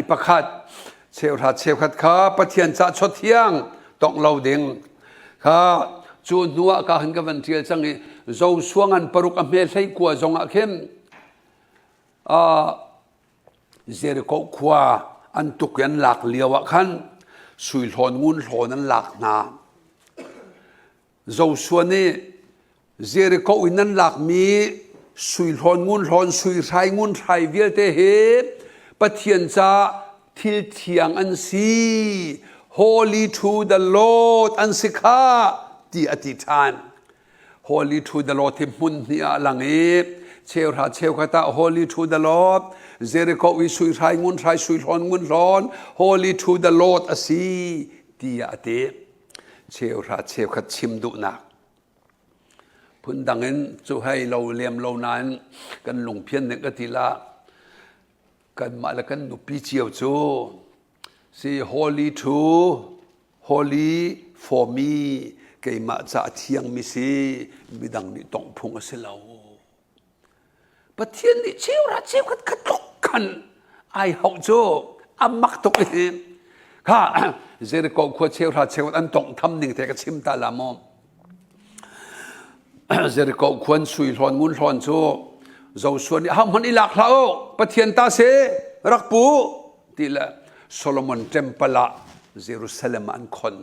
ngaimi pakhat cheuhra cheukhat kha Pathian ca chawthiang tongh lo ding kha cu hnu ah ka han ka van ṭial cang i Joshua ngan paruk a hme hlei kua zong ah khin Jericho khua an tuk i an lak lio ah khan sui hlawn ngun hlawn an lak hna. Joshua nih Jericho in nan lakmi sui hlawn ngun hlawn sui hrai ngun hrai vialte hi Pathian ca thil thiang an si holy to the Lord an si kha ti a ti ṭhan. Holy to the Lord hi hmun hnih ah lang i cheuhra cheukhat ah Holy to the Lord Jericho i sui hrai ngun hrai sui hlawn ngun hlawn Holy to the Lord a si tiah a ti. Cheuhra cheukhat chim duhnak phundang in cu hei lo lem lo nain kan lungphian ning ka ti la kanmah le kan nupi cio cu si holy to holy for me keimah ca a thiangmi si midang nih tongh phung a si lo Pathian nih cheuhra cheukhat kha tluk khan ai hauh cu a mak tuk i kha Jericho khua cheuhra cheukhat an tongh tham ning te ka chim ta la maw Jericho khuan sui hlawn ngun hlawn cu Joshua nih ahohmanh i lak hlah u Pathian ta si rak pu ti le Solomon temple ah Jerusalem ah an khon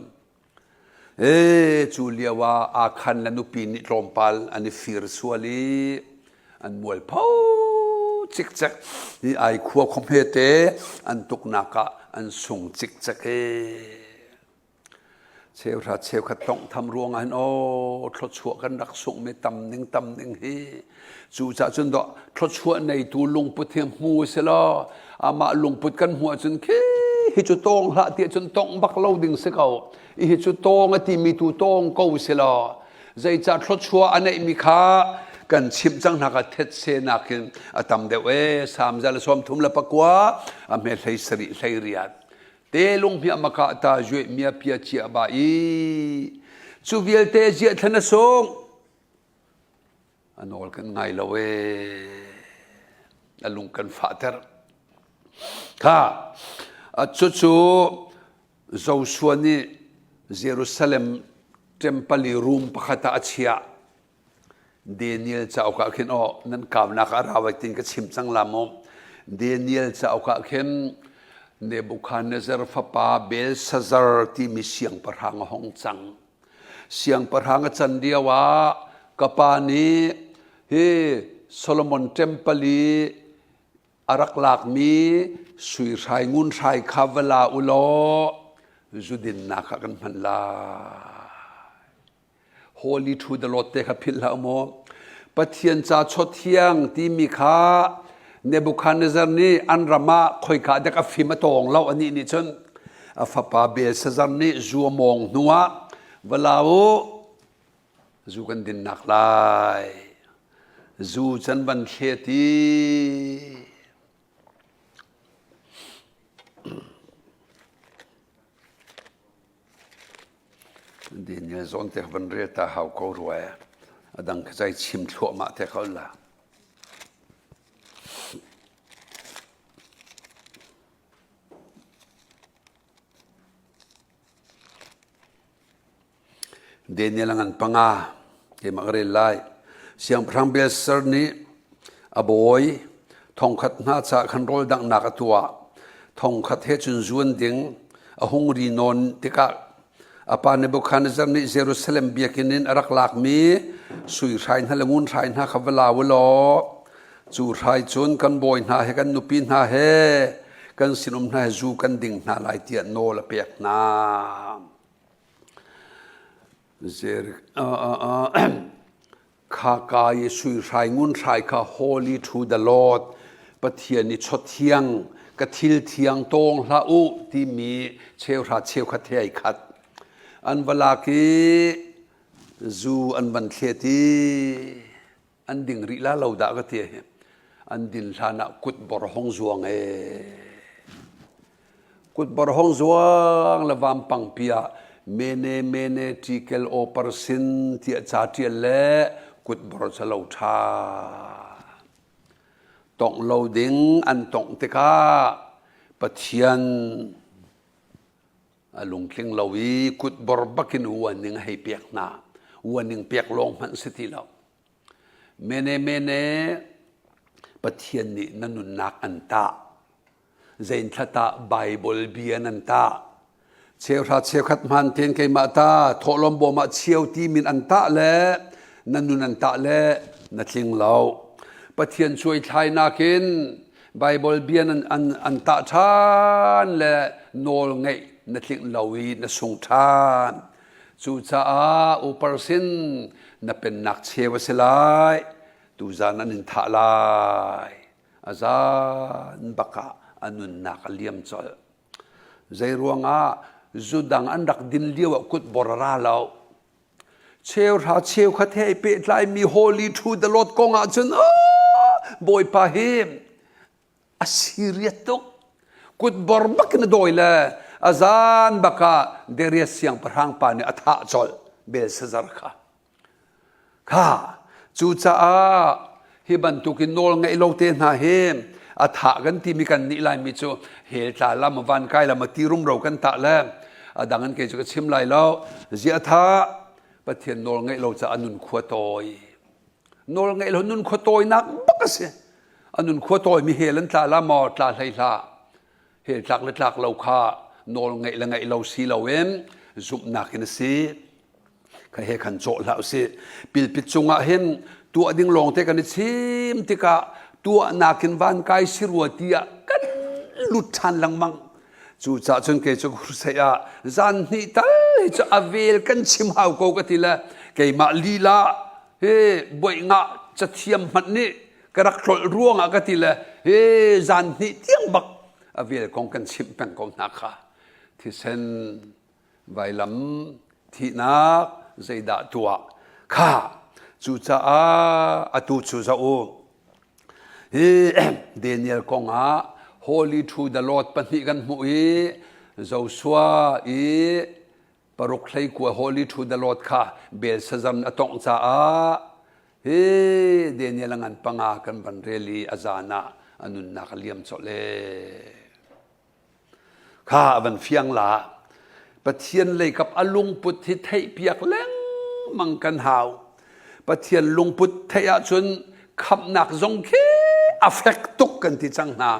Cu lio ah Akhan le nupi nih tlawmpal an i fir sual i an mualpho cikcek. Hi ai khua khuahme te an tuknak ah an sung cikcek i cheuhra cheukhat tawnghtham ruang ah hin aw thluachuah kan rak sunghmi tam ning tam ning hi cucaah cun dawh thluachuah neitu lungput hi hmu si law amah lungput kan hmuh ahcun khi hi cu tawng hlah ti ahcun tongh bak lo ding si ko hi cu tawng a timi tu tawng ko si law zeicah thluachuah a neihmi kha kan chimh cang hna ka thetse nakin a tam deuh e sam zal 34 a hme hlei sarih hlei riat te lung hmiah maka ta zue mia pia chia ba i cu vialte ziah thlan a sung A nawl kan ngai lo ee. A lung kan fahter. Kha cucu Joshua nih Jerusalem temple i room pakhat ah a chiah. Daniel cauk ah khin aw nan kaunak a rau ai tin ka chim cang la maw. Daniel cauk ah khin Nebuchadnezzar fapa Belshazzar timi siangpahrang a hong cang. Siangpahrang a can lio ah ka pa nih hi Solomon Temple i a rak lakmi sui hrai ngun hrai kha va la u law zudinnak ah kan hman lai. Holy to the Lord te kha philh hlah u mu. Pathian ca chawthiang timi kha Nebuchadnezzar nih an ram ah khoika dek a fim a tawng lo anih nih cun a fapa Belshazzar nih zu a mawng hnuah va la u zu kan dinnak lai zu can van thlet i Daniel zawn te van rel ta hau ko rua a dang ka cai chim thluahmah te ko la. Daniel a ngan panga keimah ka rel lai. Siangpahrang Belshazzar nih a bawi thongkhat hna caah khan rawl danghnak a tuah. Thongkhat he cun zuan ding a hung ri nawn tikah a pa Nebuchadnezzar nih Jerusalem biakinn in a rak lakmi sui hrai hna le ngun hrai hna kha va la u law cu hrai cun kan bawi hna he kan nupi hna he kan sinum hna he zu kan ding hna lai tiah nawl a pek hna. Khaka i sui hrai ngun hrai kha holy to the Lord Pathian i chawthiang ka thil thiang tawng hlah u timi cheuhra cheukhat he ai khat. An va lak i zu an van thlet i an ding rih la lo dah ka ti hi an din hlan ah kut bor hong zuang e kut bor hong zuang le vampang pi ah mene mene tikel o parsin tiah ca tial le kut bor cha lo tha tongh lo ding an tongh tikah. Pathian a lungtling lo i kutbor bakin uaning a hei pek hna. Uaning pek lawng hmanh si ti lo. Mene mene Pathian nih na nunnak an tah. Zein thla tah Bible bia nan tah. Cheuhra cheukhat hmaan tein keimah ta thawhlawm bawm ah cheu ti min an tah le na nun an tah le na tling lo. Pathian cuaithlainak in Bible bia an, an, an tah ṭhan le nawl ngeih na tlinh lo i na sung ṭhan. Cucaah upar sin na pennak cheu a si lai. Tuzan an in thah lai. A zan bak ah a nunnak a liam colh. Zeiruangah zu dang an rak din lio ah kutbor a ra lo. Cheuhra cheukhat he pehtlaimi Holy True the Lord kong ahcun Bawipa hi a serious tuk. Kutbor bak in a dawi le a zan bak ah Darius siangpahrang pa nih a thah colh Belshazzar kha. Kha cucaah hi bantukin nawl ngeih lo te hna hi a thah kan timi kan nih laimi cu hell tla lam van kai lam ti rumro kan tah le a dang in kei cu ka chim lai lo zia tha Pathian nawl ngeih lo caah nun khua tawi nawl ngeih lo nun khua tawinak bak a si a nun khua tawi mi hell an tla la maw tla hlei hlah hell tlak le tlak lo kha nawl ngeih le ngeih lo si loin zumhnak in a si kha he khan cawh hlah usih pilpit cungah hin tuah ding lawngte kan i chim tikah tuahnak in van kai si rua tiah kan lut ṭhan lengmang cucaah cun kei cu crusade ah zan hnih tal hi cu a vel kan chim hau ko ka ti le keimah lila hi buaih ngah cathiam hmanh nih ka rak tlolh ruangah ka ti le hi zan hnih tiang bak a vel kong kan chimh peng ko hna kha thisen vailam thihnak zeidah tuah kha cucaah atu cu zoh u hi Daniel kong ah Holy to the Lord pahnih kan hmuh i Joshua i paruk hlei kua Holy to the Lord kha Belshazzar a tongh caah hi Daniel a ngan panga kan van rel i a zan ah a nunnak a liam colh ee Kha a van fiang la. Pathian leikap a lungput hi theihpiak lengmang kan hau. Pathian lungput theih ahcun khamhnak zong khi a fek tuk kan ti cang hna.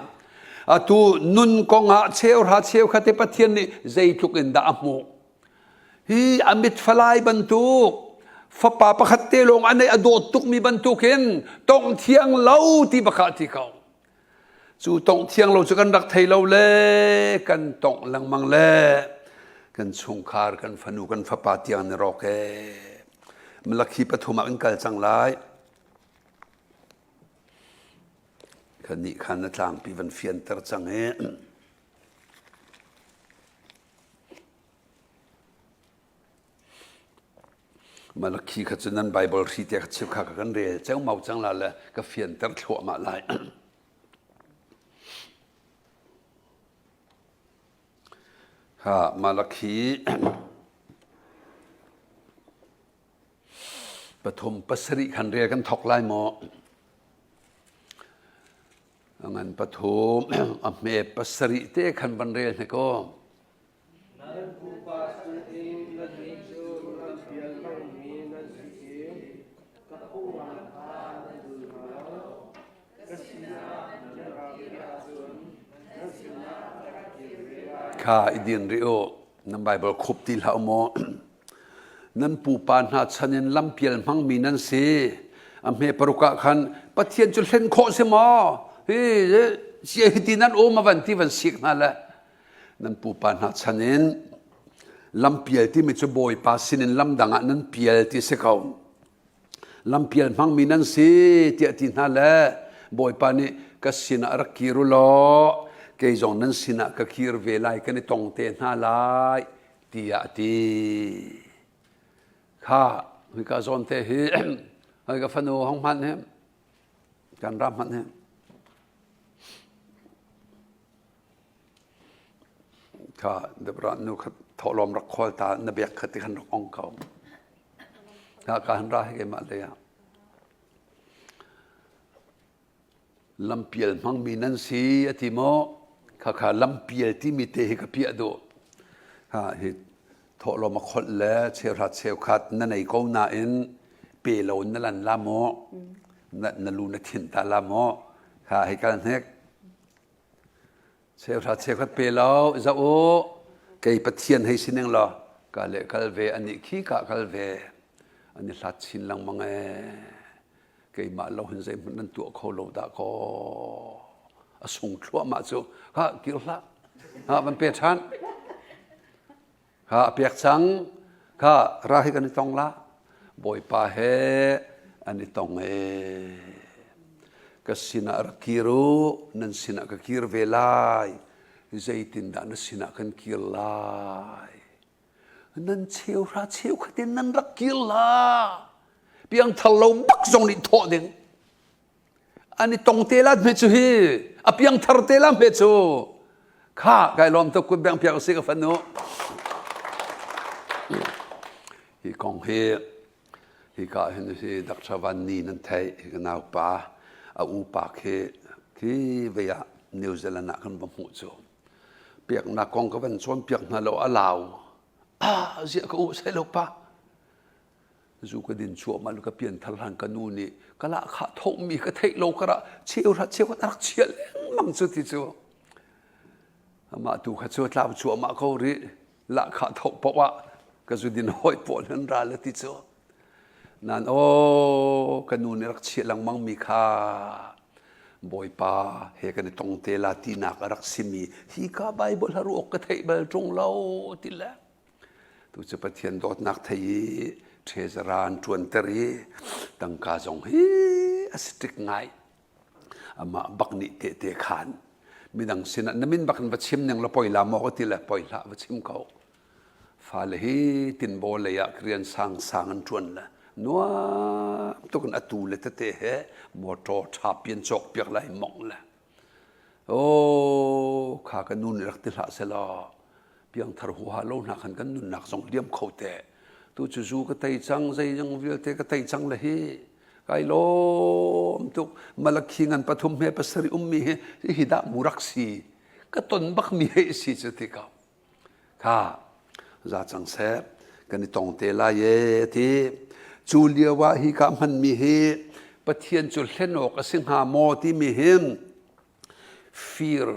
Atu nun kong ah cheuhra cheukhat hi Pathian nih zeitluk in dah a hmuh. Hi a mit falai bantuk fapa pakhat te lawng a neih a dawt tukmi bantukin tongh thiang lo ti bak ah ti ko. Cu tongh thiang lo cu kan rak thei lo le kan tongh lengmang le kan chungkhar kan fanu kan fapa tiang an i rawk ee. Malakhi pathum ah kan kal cang lai. Kan nih khan na tlangpi van fianter cang i Malakhi kha cu nan Bible hri te kha chim kha ka kan rel ceumau cang la le ka fianter thluahmah lai. Ha Malakhi pathum pasarih khan rel kan thok lai maw? A ngan pathum a hme pasarih te khan van rel hne ko. Nan pupa sinin nannih cu lampial hmangmi nan si i ka phunglam kha nan zul hna lo. Ka sinah nan ra kir ahcun nan sinah ka rak kir ve lai. Kha i din rih u. Nan Baibal khup ti hlah u maw? Nan pupa hna chan in lampial hmangmi nan si. A hme paruk ah khan Pathian cu hlen khawh si maw? Hi sia hi ti nan um a van ti van sik hna le Nan pupa hna chan in lampial timi cu Bawipa sinin lamdang ah nan pial ti si ko. Lampial hmangmi nan si tiah ti hna le Bawipa nih ka sinah rak kir u law kei zong nan sinah ka kir ve lai kan i tong te hna lai tiah a ti. Kha hika zawn te hi hoi ka fanu hong hman hi kan ram hmanh hi Kha Deborah nu kha thawhlawm rak khawl ta na bek kha ti khan rak ong ko. Ka ka han ra hi keimah lei ah. Lampial hmangmi nan si a ti maw? Khakha lampial timi te hi ka piah duh. Ha hi thawhlawm a kholh le cheuhra cheukhat na nei ko nain pe lo na lan la maw? Na, na lu na thin ta la maw? Kha hi kal hnek. Cheuhra cheukhat pe lo, za u. Kei Pathian hei sining law ka le kal ve ani khi ka kal ve. Ani hlat chin lengmang ee. Keimah lo hin zeihmanh nan tuah kho lo dah kaw. A sung thluahmah cu. Ha, kir hlah. Ha, van pe ṭhan. Kha a pek cang. Kha ra hi kan i tong la. Bawipa he an i tong ee. Ka sinah rak kir u, nan sinah ka kir ve lai. Zeitindah na sinah kan kir lai? Nan cheuhra cheukhat in nan rak kir la. Piangthar lo bak zong nih thawh ding. An i tong te la hme cu hi. A piangthar te la hme cu. Kha kai lawm tuk kut beng piak usih ka fanu. Hi kong hi hi ka hin hi Dr. Van Ni nan theih hi ka naupa a upa khi khi vei ah New Zealand ah kan va hmuh cu. Piaknak kong ka van cawnpiak hna lo a lau. Ah ziah ka u sai lo pa. Zu ka din cuahmah le ka pianthar hlan ka nu nih ka lahkhah thohmi ka theih lo karah cheuhra cheukhat a rak chia lengmang cu ti cu. Amah tu kha cu tlau cuahmah ko rih. Lahkhah thoh paoh ah ka zu din hawi pawl an ra le ti cu. Nan aw ka nu nih rak chiah lengmang mi kha Bawipa he kan i tong te la tinak a rak simi hi ka Bible ha ruak ka theih bal ṭung lo ti le Tu cu Pathian dawtnak thei i ṭhezara an ṭuanter i tangka zong hi a si ṭik ngai. Amah bak nih tehte khaan. Midang sinah na min bak in va chim ning la poi la maw ka ti le poi hlah va chim ko. Fale hi tinbaw lei ah rian sangsang an ṭuan le nuam tuk in atu le tete he motor ṭha pian cawk piak lai mong le Oh, kha ka nu nih rak ti hlah selaw piangthar huaha lo hna khan kan nunnak zong liam kho te. Tu cu zu ka tei cang, zeizong vialte ka tei cang le hi. Kai lawm tuk. Malakhi ngan pathum he pasarih ummi hi hi dah murak si. Ka ton bak mi hei si cu ti ko. Kha za cang seh kan i tong te lai e ti. Cu lio ah hi ka hmanmi hi Pathian cu hlen awk a si hnga maw timi hin fir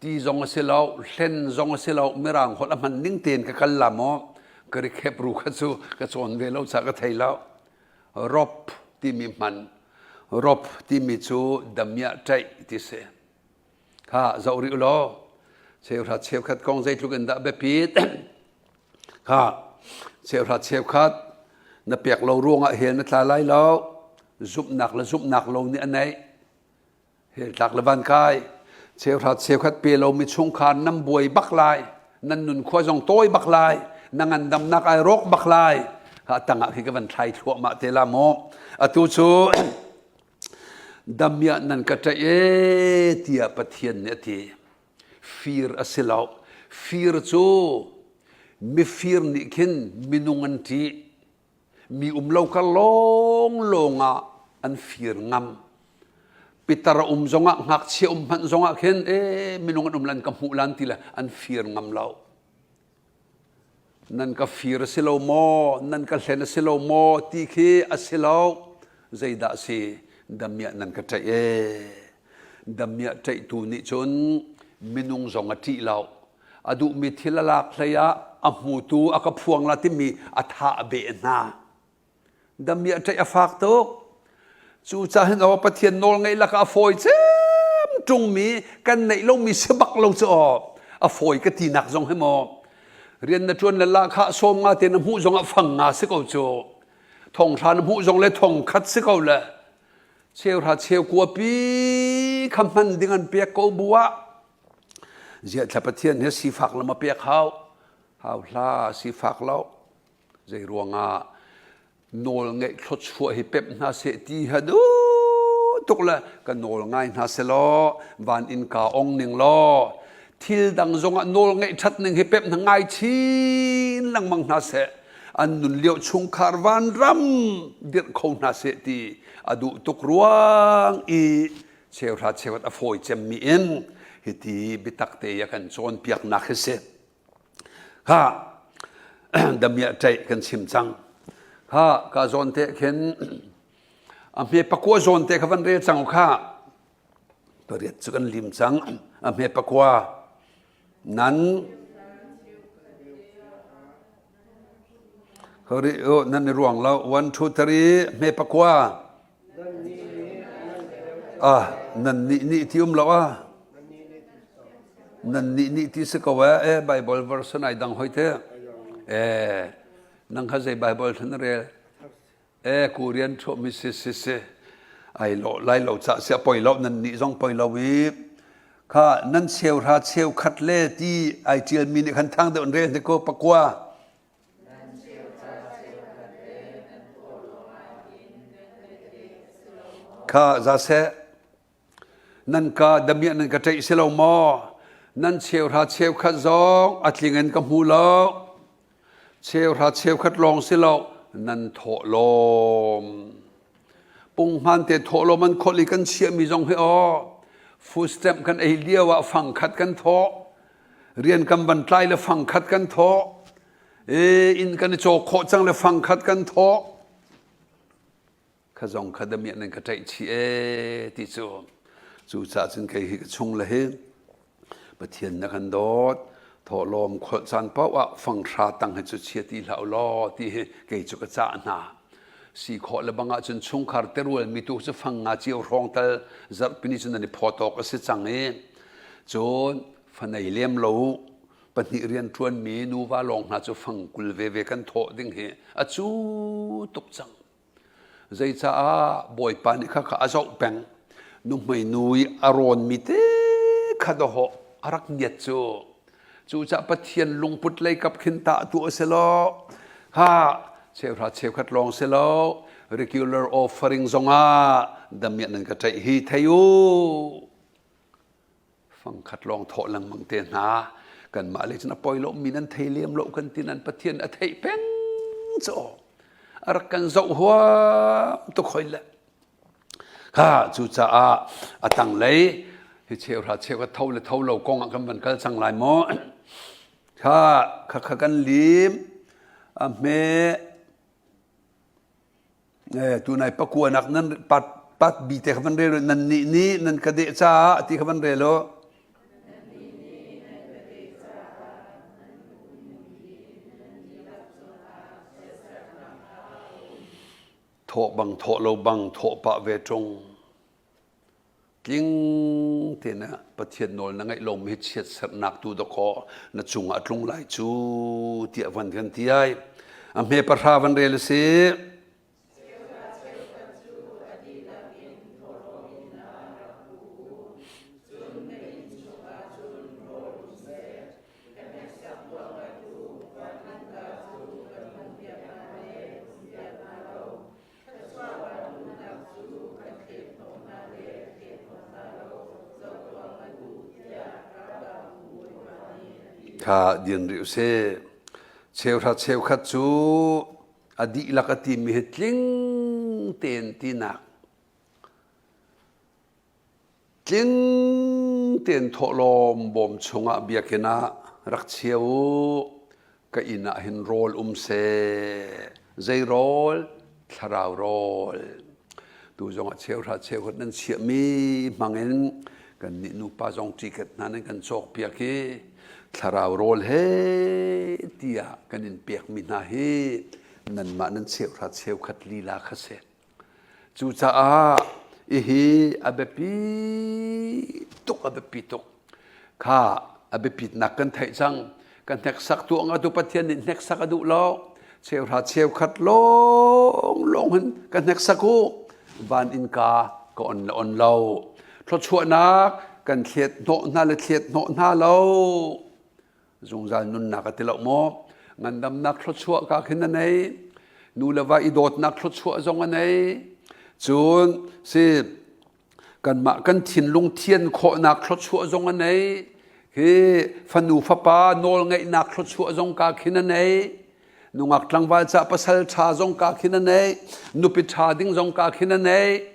ti zong a si lo, hlen zong a si lo, mirang holh a hman ning tein ka kal la maw? Ka rikhep ru kha cu ka cawn ve lo ca ka thei lo. Rop timi hman. Rop timi cu damiah ṭaih ti si. Kha zoh rih u law cheuhra cheukhat kong zeitluk in dah biapit kha cheuhra cheukhat na pek lo ruangah hell na tla lai lo zumhnak le zumhnak lo nih a neih hell tlak le van kai cheuhra cheukhat pe lomi chungkhar nan buai bak lai nan nun khua zong tawi bak lai na ngandamnak ai rawk bak lai ha tangah khi ka van thlai thluahmah te la maw atu cu Damiah nan ka ṭaih ee tiah Pathian nih a ti. Fir a si lo. Fir cu mifir nih khin minung an ṭih. Mi um lo kar lawnglawng ah an fir ngam. Pitar a um zongah ngakchia um hmanh zongah khin ee minung an um lan ka hmuh lan ti le an fir ngam lo. Nan ka fir a si lo maw? Nan ka hlen a si lo maw? Ti khi a si lo. Zeidah a si? Damiah nan ka ṭaih ee. Damiah ṭaihtu nih cun minung zong a ṭih lo. A duhmi thil a lak hlei ah a hmutu a ka phuang la timi a tha a beh hna. Damiah ṭaih a fak tuk. Cucaah hin aw Pathian nawl ngeih lakah a fawi cem ṭungmi kan neih lomi si bak lo cu aw a fawi ka tinak zong hi maw rian na ṭuan le lahkhah sawm nga te na hmuh zongah fang nga si ko cu thonghra na hmuh zong le thong khat si ko le cheuhra cheukua pi kha hman ding an pek ko bu ah ziah thla Pathian he sifak lam a pek hau hau hla sifak lo Zei ruangah nawl ngeih thluachuah hi pemh hna seh ti ha duh tuk le ka nawl ngai hna selaw van innka ong ning law thil dang zongah nawl ngeih ṭhat ning hi pemh hna ngai chin lengmang hna seh an nun lio chungkhar vanram dirh kho hna seh ti a duh tuk ruang i cheuhra cheuhat a fawi cemmi in. Hiti biatak te a kan cawnpiaknak hi si. Kha damiah ṭaih kan chim cang. Kha ka zawn te khin a hme pakua zawn te kha van rel cang kha. Pariat cu kan lim cang. A hme pakua nan Hori oh nan i ruang lo. 1 2 3 hme pakua. Ah nan nih nih ti um lo ah. Nan nih nih ti si ko eh eh Bible verse ai dang hoi te. Eh nang kha zei Bible than rel. Eh Korean thu mi si si si. Ai lo lai lo cha sia poi lo nan nih zong poi lo i kha nan cheu hra cheu khat le ti ai tial mi nih khan thang deuh an rel te ko pakua. Kha za seh Nan ka damiah nan ka ṭaih si lo maw? Nan cheuhra cheukhat zong a tling in ka hmu lo. Cheuhra cheukhat lawng si lo, nan thawhlawm. Punghman te thawhlawm an kholh i kan chiahmi zong hi aw, food stamp kan ei lio ah fangkhat kan thawh. Rian kan van tlai le fangkhat kan thawh. E, inn kan i cawk khawh cang le fangkhat kan thawh. Kha zong kha damiah nan ka ṭaih chih ee ti cu cucaah cun kei hi ka chung le hi Pathian na kan dawt thawhlawm kholh caan paoh ah fanghra tang hi cu chia ti hlah u law ti hi kei cu ka cah hna si khawh le bang ahcun chungkhar terual mi tu cu fang nga cio hrawng tal zarhpini cu nan i phawt awk a si cang i cun fanei lem lo pahnih rian ṭuanmi nuva lawng hna cu fang 20 veve kan thawh ding hi a cu tuk cang Zeicaah Bawipa nih khakha a zoh peng. Nuhmei nu i a rawnmi te kha dawhawh a rak ngiat cu. Cucaah Pathian lungput lei kap khin tah tu a si lo. Ha cheuhra cheukhat lawng si lo. Regular offering zongah damiah nan ka ṭaih hi thei u. Fangkhat lawng thawh lengmang te hna kanmah lei cun a poi lo mi nan thei lem lo kan ti nan Pathian a theih peng cu a rak kan zoh huam tuk hoi le kha cucaah a tanglei hi cheuhra cheukhat tho le tho lo kong ah kan van kal cang lai maw kha kha kha kan lim a hme Tunai pakuanak nan pat pat bi te kha van rel nan nih nih nan ka deh caah ti kha van rel u. Thawh bang thawh lo bang thawh pah ve ṭung. Tling tein Pathian nawl na ngaih lomi hi chiatserhnak tu dawkaw na cungah a tlung lai cu tiah van kan ti ai. A hme pahra van rel a si. Kha din rih usih. Cheuhra cheukhat cu a dihlak a timi hi tling tein tinak. Tling tein thawhlawm bawm chungah biakinn ah rak chia u. Ka inn ah hin rawl um seh. Zei rawl? Thlarau rawl. Tu zongah cheuhra cheukhat nan chiahmi hmangin kannih nupa zong ticket hna nan kan cawkpiak i thlarau rawl he tiah kan in pekmi hna hi nanmah nan cheuhra cheukhat lila kha si. Cucaah hihi a biapi tuk a biapi tuk. Kha a biapitnak kan theih cang. Kan hneksak tu anga tu Pathian nih hneksak a duh lo. Cheuhra cheukhat lawng lawng hin ka hneksak u. Van innka ka on le on lo. Thluachuahnak kan thlet hnawh hna le thlet hnawh hna lo. Zungzal nunnak a ti lo maw? Ngandamnak thluachuah ka khin a nei. Nu le va i dawtnak thluachuah zong a nei. Cun si kanmah kan thinlung thian khawhnak thluachuah zong a nei. Hi fanu fapa nawl ngeihnak thluachuah zong ka khin a nei. Nungak tlangval ca pasal ṭha zong ka khin a nei. Nupi ṭha ding zong ka khin a nei.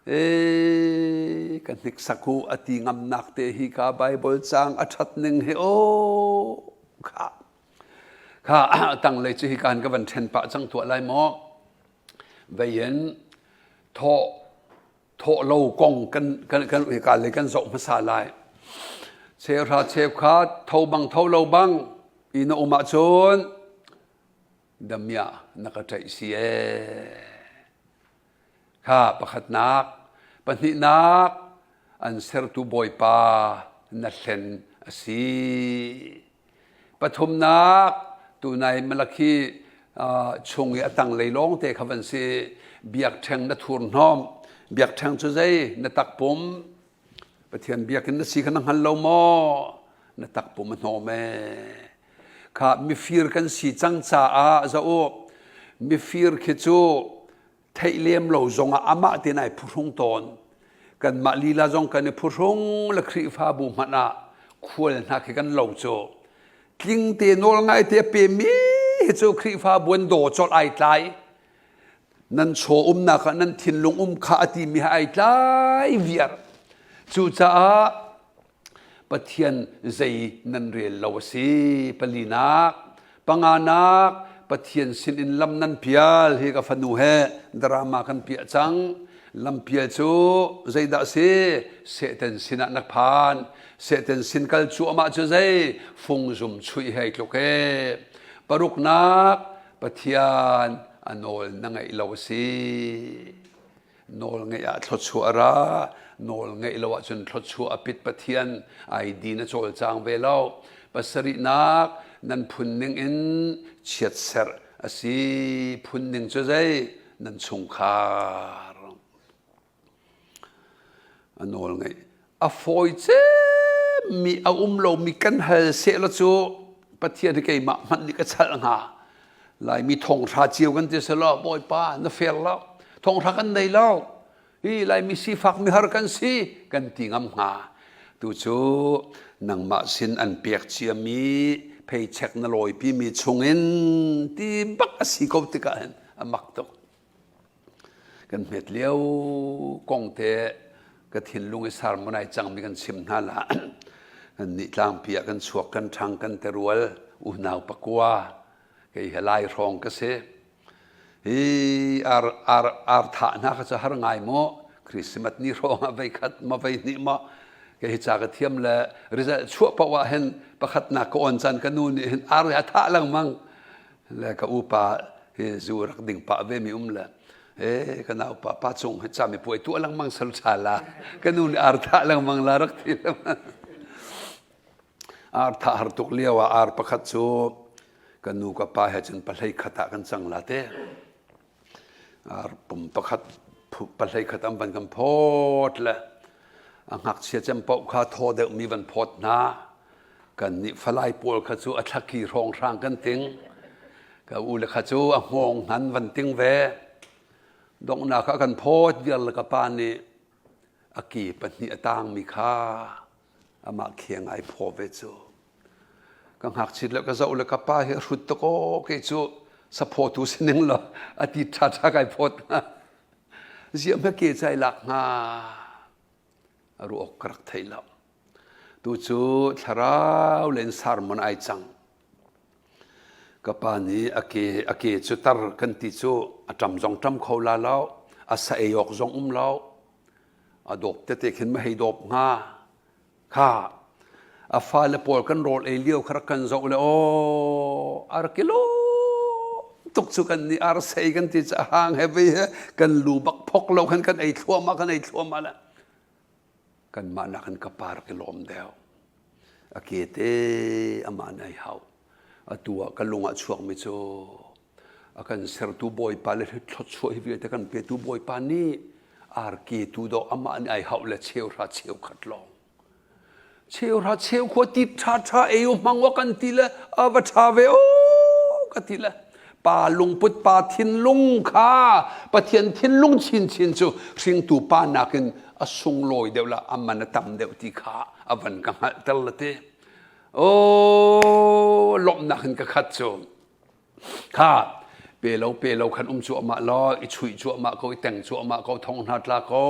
E, Ka hniksak u a ti ngamnak te hi ka Bible caang a ṭhat ning hi aw kha. Kha tanglei cu hi kan ka van ṭhen pah cang tuah lai maw? Veien thawh thawh lo kong kan kan kan hika lei kan zoh hmasa lai. Cheuhra cheukhat tho bang tho lo bang i na um ahcun damiah na ka ṭaih si ee. Kha pakhatnak, pahnihnak an sertu Bawipa na hlen a si. Pathumnak, tunai Malakhi chung i a tanglei lawngte kha van si. Biakṭheng na thurhnawm. Biakṭheng cu zei? Na takpum. Pathian biakinn na si kha na hngal lo maw? Na takpum a hnawm ee. Kha mifir kan si cang caah za u, mifir khi cu theih lem lo zongah amah tein ai phuhrung tawn. Kanmah lila zong kan i phuhrung le Khrihfabu hmanh ah khual hna khi kan lo cu. Tling te nawl ngai te a pemi hi cu Khrihfabu an daw colh ai tlai. Nan chaw umnak ah nan thinlung um kha a timi ha ai tlai viar. Cucaah Pathian zei nan rel lo a si. Palinak, panganak, Pathian sin in lam nan pial hi ka fanu he drama kan piah cang. Lampial cu zeidah si? Satan sinah na phan. Satan sin kal cuahmah cu zei? Fungzum chuih hei tluk e. Paruknak, Pathian a nawl na ngaih lo a si. Nawl ngeih ah thluachuah a ra, nawl ngeih lo ahcun thluachuah a pit Pathian ID na cawlcang ve lo. Pasarihnak, nan phun ning in chiatserh a si. Phun ning cu zei? Nan chungkhar. A nawl ngeih. A fawi cemmi a um lomi kan hal sehlaw cu Pathian hi keimah hmanh nih ka chalh hnga. Laimi thonghra cio kan ti selaw Bawipa na fair lo. Thonghra kan nei lo. Hi Laimi sifak mihar kan si kan ti ngam hnga. Tu cu nangmah sin an pek ciami paycheck na lawipi mi chungin ti bak a si ko tikah hin a mak tuk. Kan hmet lio kong te ka thinlung i sermon ai cangmi kan chim hna la. Kan nih tlangpi ah kan chuak kan ṭhang kan terual unau pakua kei he lai hrawng ka si. Hi ar ar ar thah hna kha cu har ngai maw Christmas ni hrawng ah vei khat ma vei hnih ma kei hi ca ka thiam le result chuah paoh ah hin pakhatnak ka on caan ka nu nih hin ar a thah lengmang le ka upa hi zu rak ding pah ve mi um le e ka nau pa pa cung hi cami puai tuah lengmang sal tha la ka nu nih ar thah lengmang la rak ti ar thah har tuk lio ah ar pakhat cu ka nu ka pa he cun pahlei khat ah kan cang la te ar pum pakhat pahlei khat an van kan phawt le a ngakchia cem paoh kha thaw deuh mi van phawt hna Kan nih falai pawl kha cu a thlaki hrawnghrang kan ting. Ka u le kha cu a hngawng hnan van ting ve. Donghnak ah kan phawt vial le ka pa nih a ki pahnih a tangmi kha amah kheng ai phaw ve cu. Ka ngakchit le ka zoh le ka pa hi a hrut tuk aw kei cu saphawtu si ning law a ti ṭha ṭha kai phawt hnga. Ziah hme ke cai lak hnga. A ruah awk ka rak thei lo. Tu cu thlarau len sermon ai cang. Ka pa nih a ke, a ke cu tar kan ti cu a ṭam zong ṭam kho la lo, a sa ei awk zong um lo. A dawp tete khin ma hei dawp hnga. Kha, a fale pawl kan rawl ei lio kha rak kan zoh le aw, a rak i lawm tuk cu kan nih ar sei kan ti cu a hang he vei he kan lu bak phok lo khan kan ei thluahmah kan ei thluahmah le kanmah nakin ka pa rak i lawm deuh. A ke te amah nih ai hau. Atu ah ka lung ah chuakmi cu a kan sertu Bawipa le thluachuah hi vialte kan petu Bawipa nih arke tu dawh amah nih ai hauh le cheuhra cheukhat lawng. Cheuhra cheukhua ti ṭha ṭha ei u hmang wa kan ti le a va ṭha ve o ka ti le pa lungput pa thinlung kha Pathian thinlung chinchin cu hringtu pa nakin a sunglawi deuh la a man a tam deuh ti kha a van ka hngalhter la te. Oh lawmhnak in ka khat cu. Kha. Pe lo pe lo khan um cuahmah law i chuih cuahmah ko i teng cuahmah ko thong hna tla ko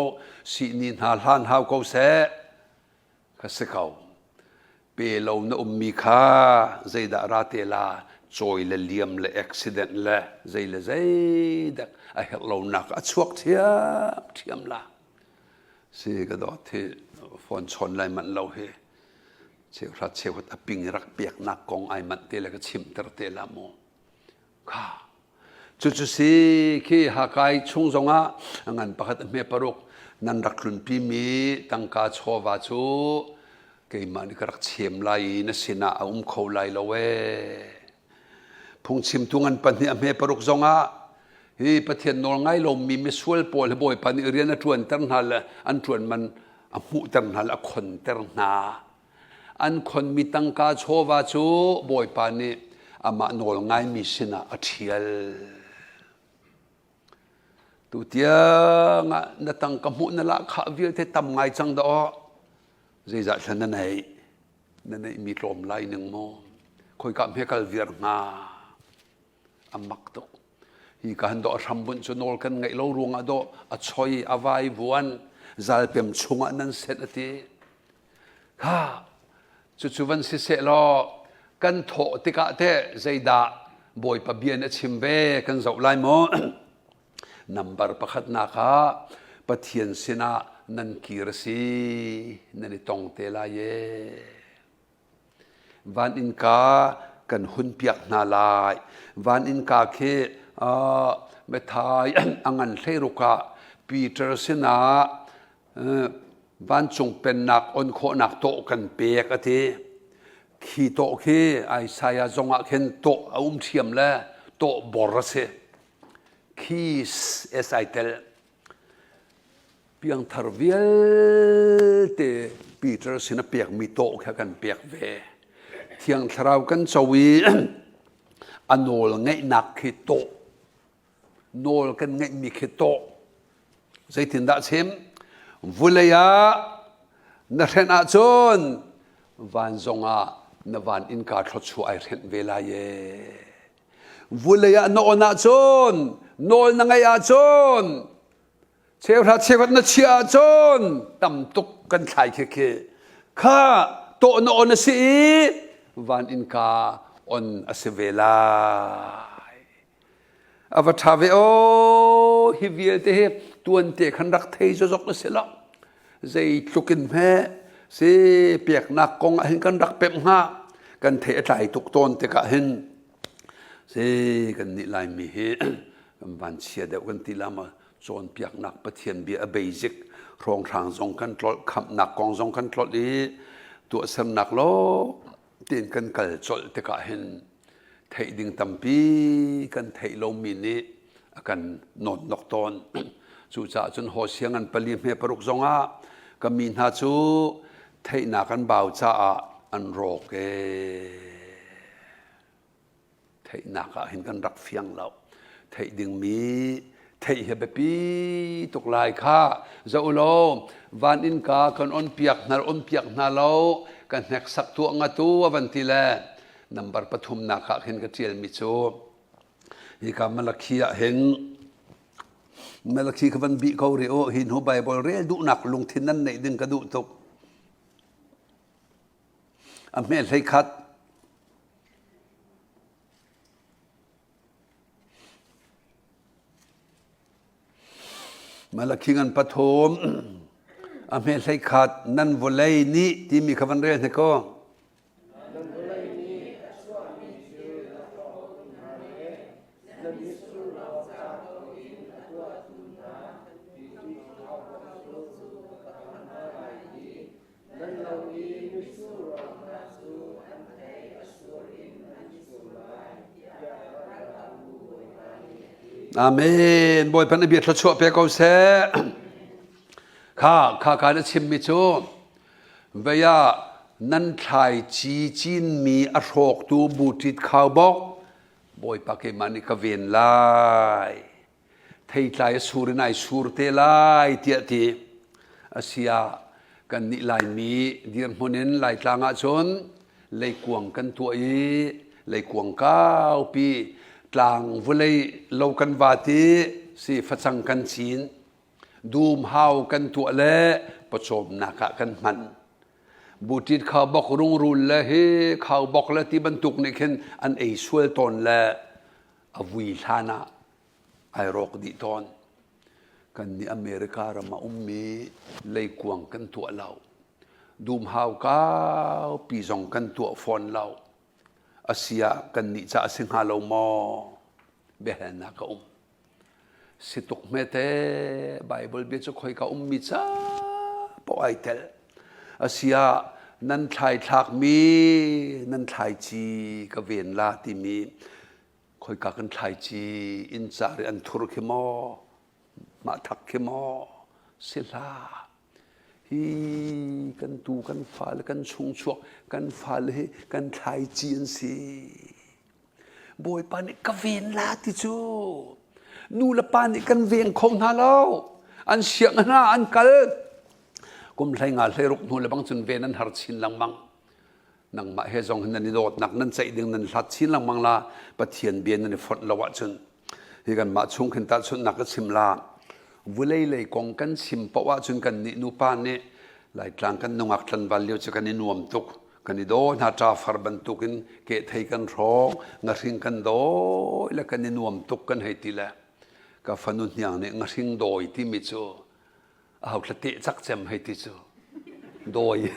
sihni hna hlan hau ko seh ka si ko. Pe lo na ummi kha zeidah ra te la cawi le liam le accident le zei le zeidek a herh lonak a chuak ṭhiam ṭhiam la. Si ka dawt hi phone chawn lai manh lo hi cheuhra cheuhat a ping rak peknak kong ai manh te le ka chimter te la mu. Kha cucu si khi Hakai chung zongah a ngan pakhat a hme paruk nan rak tlunpi mi tangka chawva cu keimah nih ka rak chem lai i na sinah a um kho lai lo ee. Phungchimtu ngan pahnih a hme paruk zongah hi Pathian nawl ngai lomi misual pawl hi Bawipa nih rian a ṭuanter hna le an ṭuan man a hmuhter hna le a khonter hna. An khonmi tangka chawva cu Bawipa nih amah nawl ngaimi sinah a ṭhial. Tutiang ah na tangka hmuh na lahkhah vialte tam ngai cang dah aw. Zeizah thlan na neih? Na neihmi tlawm lai ning maw? Khoika hme kal viar hnga? A mak tuk. Hi ka han dawh a hrambunh cu nawl kan ngeih lo ruangah dawh a choi a vai vuan zalpem chungah nan senh a ti. Kha cucu van si seh law kan thawh tikah teh zeidah Bawipa bia na chim ve kan zoh lai maw? Nambar pakhatnak ah Pathian sinah nan kir a si nan i tong te lai ee. Van innka kan hunpiak hna lai. Van innka khi uh, Matthai a ngan hleiruk ah Peter sinah uh, vancung pennak on khawhnak tawh kan pek a ti. Khi tawh khi Isaiah zong ah khin tawh a um ṭhiam le tawh bor a si. Keys es ai tel. Piangthar vialte Peter sin a pekmi tawh kha kan pek ve. Thiang Thlarau kan co i a nawl ngeihnak khi tawh. Nawl kan ngeihmi khi tawh. Zeitindah chim? Vulei ah na hrenh ahcun van zongah na van innka thluachuah ai hrenh ve lai ee. Vulei ah na on ahcun nawl na ngeih ahcun Cheuhra cheukhat na chiah ahcun tam tuk kan thlai khi khi kha tawh na on a si i van innka on a si ve lai. A va ṭha ve aw hi vialte hi tuante khan rak thei zozok na si lo. Zeitluk in hme si peknak kong ah hin kan rak pemh hnga kan thei a tlai tuk tawn tikah hin si kan nih Laimi hi kan vanchia deuh kan ti la ma cawnpiaknak Pathian bia a basic hrawnghrang zong kan tlolh khamhnak kong zong kan tlolh i tuahsernak lo tiin kan kal colh tikah hin theih ding tampi kan theih lomi nih a kan nawnnok tawn cucaah cun Hosea ngan pali hme paruk zongah ka mi hna cu theihnak an bau caah an rawk ee Theihnak ah hin kan rak fiang lo. Theih dingmi theih hi biapi tuk lai kha zoh law van innka kan on piak hna on piak hna lo ka hneksak tuah ngatu a van ti le number pathumnak ah khin ka ṭialmi cu hika Malakhi ah hin Malakhi ka van bih ko rih u hi hnu Bible rel duhnak lungthin nan neih ding ka duh tuk a hme hlei khat Malakhi ngan pathum a hme hlei khat nan vawlei nih timi kha van rel hne ko. Nan vawlei nih a chuahmi cu a thawk hna le nan mitsur ca in a tuahtu hna ti cu ka kham hna lai i Nan lo i mitsur rawl hna cu an thei a sur in an sur lai, tiah ralkapbu Bawipa nih a ti. Amen. Bawipa na bia thluachuah pe ko seh. Kha kha ka na chimmi cu vei ah nan thlaici cinmi a hrawktu buṭit khaubawk Bawipa keimah nih ka ven lai. Theitlai a sur in ai sur te lai tiah ti. Asiah kannih Laimi dirhmun in Laitlang ahcun leikuang kan tuah i leikuang kaupi Tlang vulei lo kan vat i si facang kan cin. Dum hau kan tuah le pawcawmnak ah kan hman. Buṭit kha bok rungrul le hi khau bok le ti bantuk nih khin an ei sual tawn le a vui hlan ah ai rawk dih tawn. Kannih America ram ah ummi leikuang kan tuah lo. Dumhau kaupi zong kan tuah fawn lo. Asia kannih ca a si hnga lo maw? Biahalnak a um. Si tuk hmete Bible bia cu khoika ummi ca paoh ai tel. Asia nan thlai thlakmi nan thlaici ka ven la timi khoika kan thlaici inn car i an thur khi maw mah thak khi maw si hlah hi kan tu kan fale kan chungchuak kan fale hi kan thlaici an si Bawipa nih ka ven la ti cu nu le pa nih kan veng kho hna lo an siang hna an kal kum hlei nga hlei ruk hnu le bang cun ven an har chin lengmang nangmah he zong hin nan i dawtnak nan ceih ding nan hlat chin lengmang la Pathian bia nan i fonh lo ahcun hi kanmah chung khin tahchunhnak ka chim la vulei lei kong kan chim paoh ahcun kan nih nupa nih Laitlang kan nungak tlanval lio cu kan i nuam tuk kan i daw hna ṭa far bantukin kehthei kan hrawng ngahring kan dawi le kan i nuam tuk kan hei ti le ka fanu hniang nih ngahring dawi timi cu aho thla teh cak cem hei ti cu dawi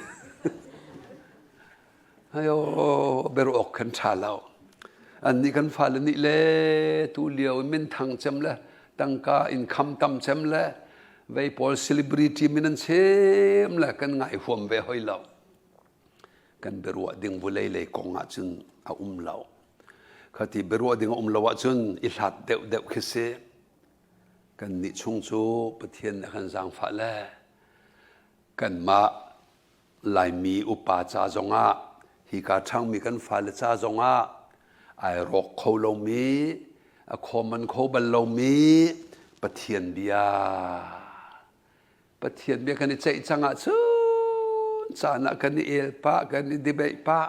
ayo beru ok kan tha lo an nih kan fale nih le tu lio min thang cem le tangka income tam cem le vei pawl celebrity min an chem le kan ngai huam ve hoi lo kan biaruah ding vulei lei kong ah cun a um lo khati biaruah ding a um lo ahcun i hlat deuh deuh khi si Kannih chung cu Pathian nih a kan zaangfah le kanmah Laimi upa ca zongah hika ṭhangmi kan fale ca zongah ai rawk kho lomi, a common kho bal lomi Pathian bia. Pathian bia kan i ceih cang ahcun caan ah kan i el pah, kan i debate pah.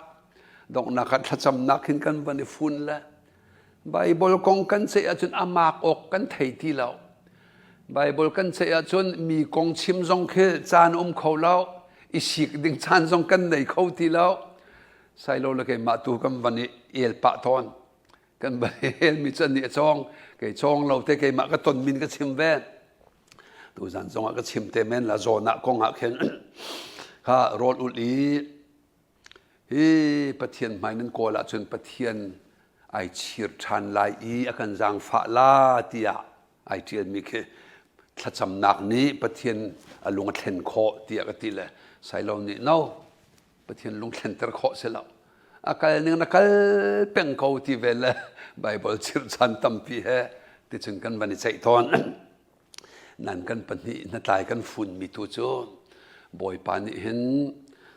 Donghnak ah thlacamnak hin kan van i fun le Bible kong kan ceih ahcun a mak awk kan thei ti lo. Bible kan ceih ahcun mi kong chim zong khi caan um kho lo, i sik ding caan zong kan nei kho ti lo. Sailo le keimah tu kan van i el pah tawn. Kan van i elmi cu an nih a cawng. Kei cawng lo te keimah ka ton min ka chim ve. Tuzan zongah ka chim te men la zawn ah kong ah khin kha rawl ulh i hi Pathian hmai nan kawl ahcun Pathian ai chir ṭhan lai i a kan zaangfah la tiah ai ṭialmi khi thlacamnak nih Pathian a lung a thlen khawh tiah ka ti le Sailo nih no Pathian lung thlenter khawh si lo a kal ning na kal peng ko ti ve le Bible chirhchan tampi he ticun kan van i ceih tawn nan kan pahnih hnatlai kan funmi tu cu Bawipa nih hin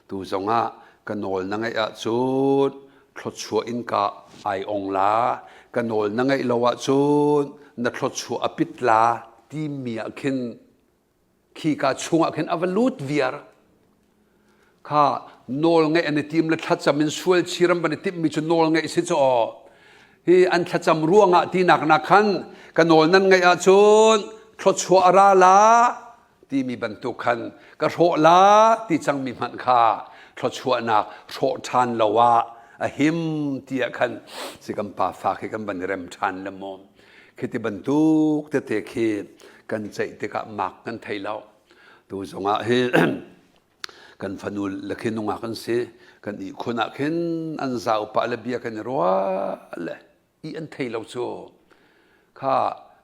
tu zongah ka nawl na ngeih ahcun thluachuah in ka ai ong la ka nawl na ngeih lo ahcun na thluachuah a pit la timi ah khin khika chungah khin a va lut viar kha nawl ngeih an i tim le thlacam in sual chir an van i timhmi cu nawl ngeih si cu aw hi an thlacam ruangah tinak nak khan ka nawl nan ngeih ahcun thluachuah a ra la timi bantuk khan ka hrawh la ti cangmi hmanh kha thluachuahnak hrawh ṭhan lo ah a him tiah khan si kan pa fa khi kan van i rem ṭhan le maw Khiti bantuk tete khi kan ceih tikah mak kan thei lo. Tu zongah hi kan fanu le khi nungak an si. Kan ihkhun ah khin an zau pah le bia kan i ruah le i an thei lo cu. Kha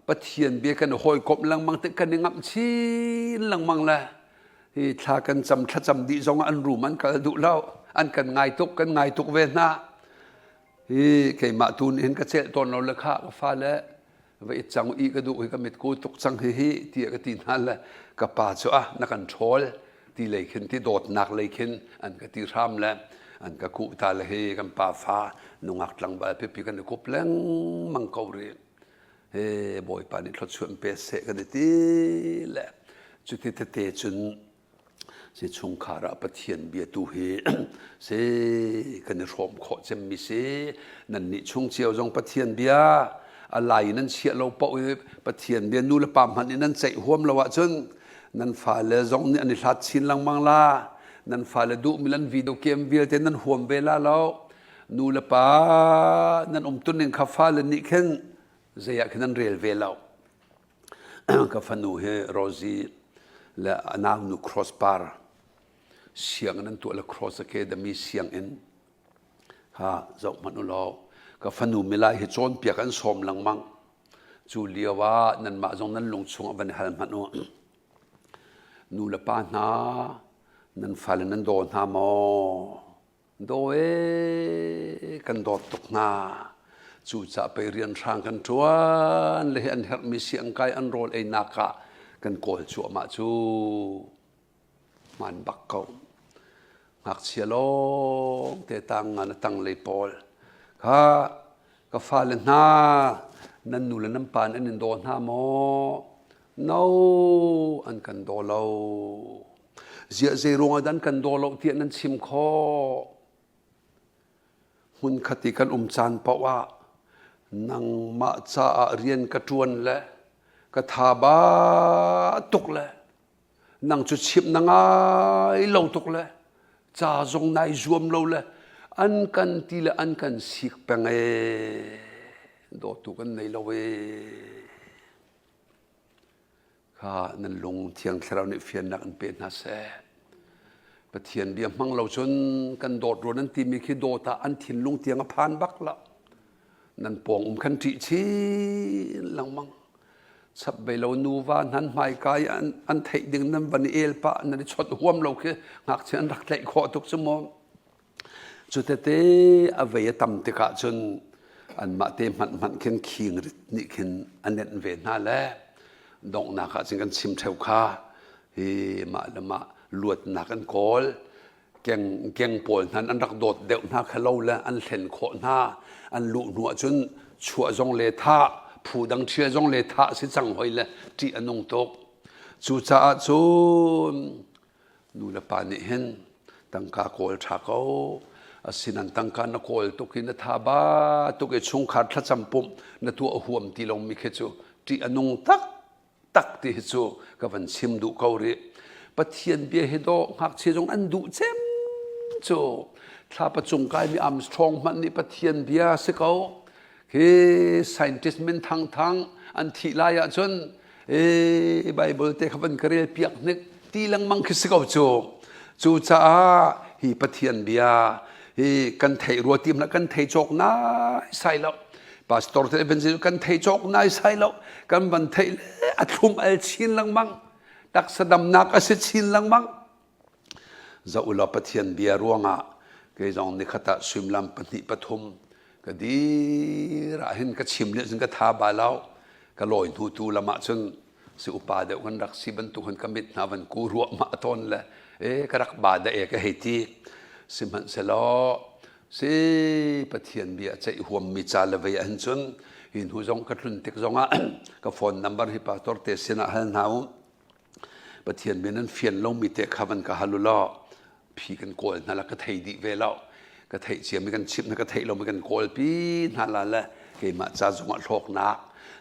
Pathian bia kan i hawikomh lengmang tik kan i ngamh chin lengmang le hi thla kan cam thlacam dih zongah an rum an kal duh lo. An kan ngai tuk kan ngai tuk ve hna. Hi keimah tu nih hin ka celh tawn lo le kha ka fale va it cang i ka duh hi ka mit ku tuk cang hi hi tiah ka ti hna le ka pa cu ah na kan ṭhawl ti lei khin ti dawtnak lei khin an ka ti hram le an ka kuh ta le hi kan pa fa nungak tlangval pipi kan i kup lengmang ko rih he bawipa nih thluachuah pe seh kan i ti le cuti tete cun. Si chungkhar ah Pathian bia tu hi si kan i hrawm khawh cemmi si. Nan nih chung cio zong Pathian bia a lai in nan chiah lo paoh i Pathian bia nu le pa hmanh in nan ceih huam lo ahcun nan fale zong nih an i hlat chin lengmang la. Nan fale duhmi lan video game vialte nan huam ve la lo. Nu le pa nan umtuning kha fale nih khin zei ah khin an rel ve lo. Ka fanu hi Rosie le a naunu Crossbar sianginn an tuah le Cross Academy sianginn kha zoh hmanh u law ka fanu milai hi cawnpiak an sawm lengmang. Cu lio ah nanmah zong nan lung chungah van i hal hmanh u. Nu le pa hna nan fale nan daw hna maw? Daw ee, kan dawt tuk hna. Cucaah pei rianhrang kan ṭuan le hi an herhmi siangkai an rawl einak ah kan kawl cuahmah cu. Hmaan bak ko. Ngakchia lawng te tang ngan a tanglei pawl kha ka fale hna nan nu le nan pa nan in daw hna maw? No, an kan daw lo. Ziah zei ruangah dah an kan daw lo tiah nan chim khawh? Hmunkhat i kan um caan paoh ah nangmah caah rian ka ṭuan le ka tha ba tuk le nang cu chimh na ngai lo tuk le ca zong nai zuam lo le an kan ti le an kan sik peng ee dawtu kan nei lo ee. Kha nan lung Thiang Thlarau nih fiannak in pe hna seh. Pathian bia hmang lo cun kan dawt rua nan timi khi dawt ah an thinlung tiang a phan bak lo. Nan pawng um khan ṭih chin lengmang. Chap bei lo nuva nan hmaika i an, an theih ding nan van i el pah nan i chawt huam lo khi ngakchia an rak tlaih khawh tuk cu mu. Cutete a vei a tam tikah cun anmah te hmanh hmanh khin khingrit nih khin a nenh ve hna le donghnak ah cun kan chim ṭheo kha hi mah le mah luatnak an kawl keng keng pawl hna an rak dawt deuh hna kha lo le an hlen khawh hna an luh hnu ahcun chuah zong le thah phu dang ṭhial zong le thah si cang hoi le ṭih a nung tuk cucaah cun Nu le pa nih hin tangka kawl ṭha ko. Asinan tangka na kawl tuk i na tha ba tuk i chungkhar thlacam pumh na tuah huam ti lomi khi cu ṭih a nung taktak ti hi cu ka van chim duh ko rih. Pathian bia hi dawh ngakchia zong an duh cem cu. Thlapa cung kaimi Armstrong hmanh nih Pathian bia si ko. Hi scientist min thangthang an thih lai ahcun e Bible te kha van ka rel piak hnik ti lengmang khi si ko cu. Cucaah hi Pathian bia hi kan theih rua tim lah kan thei cawk nai sai lo. Pastor te evangelist kan thei cawk nai sai lo. Kan van theih le a thlum al chin lengmang. Taksa damnak a si chin lengmang. Zoh ulaw Pathian bia ruangah kei zong nikhat ah suimilam pahnih pathum ka dir ah hin ka chim leh cun ka tha ba lo. Ka lawi hnu tu lam ah cun si upa deuh kan rak si bantuk hin ka mit hna van ku ruahmah tawn le e ka rak ba da e ka hei ti. Sihmanhsehlaw si Pathian bia ceih huammi ca le vei ah hin cun hi hnu zong ka tlun tik zongah ka phone number hi pastor te sinah hal hna u. Pathian bia nan fian lomi te kha van ka hal u law phi kan kawl hna la ka thei dih ve lo ka theih ciami kan chimh hna ka theih lomi kan kawlpi hna la le keimah ca zongah hlawknak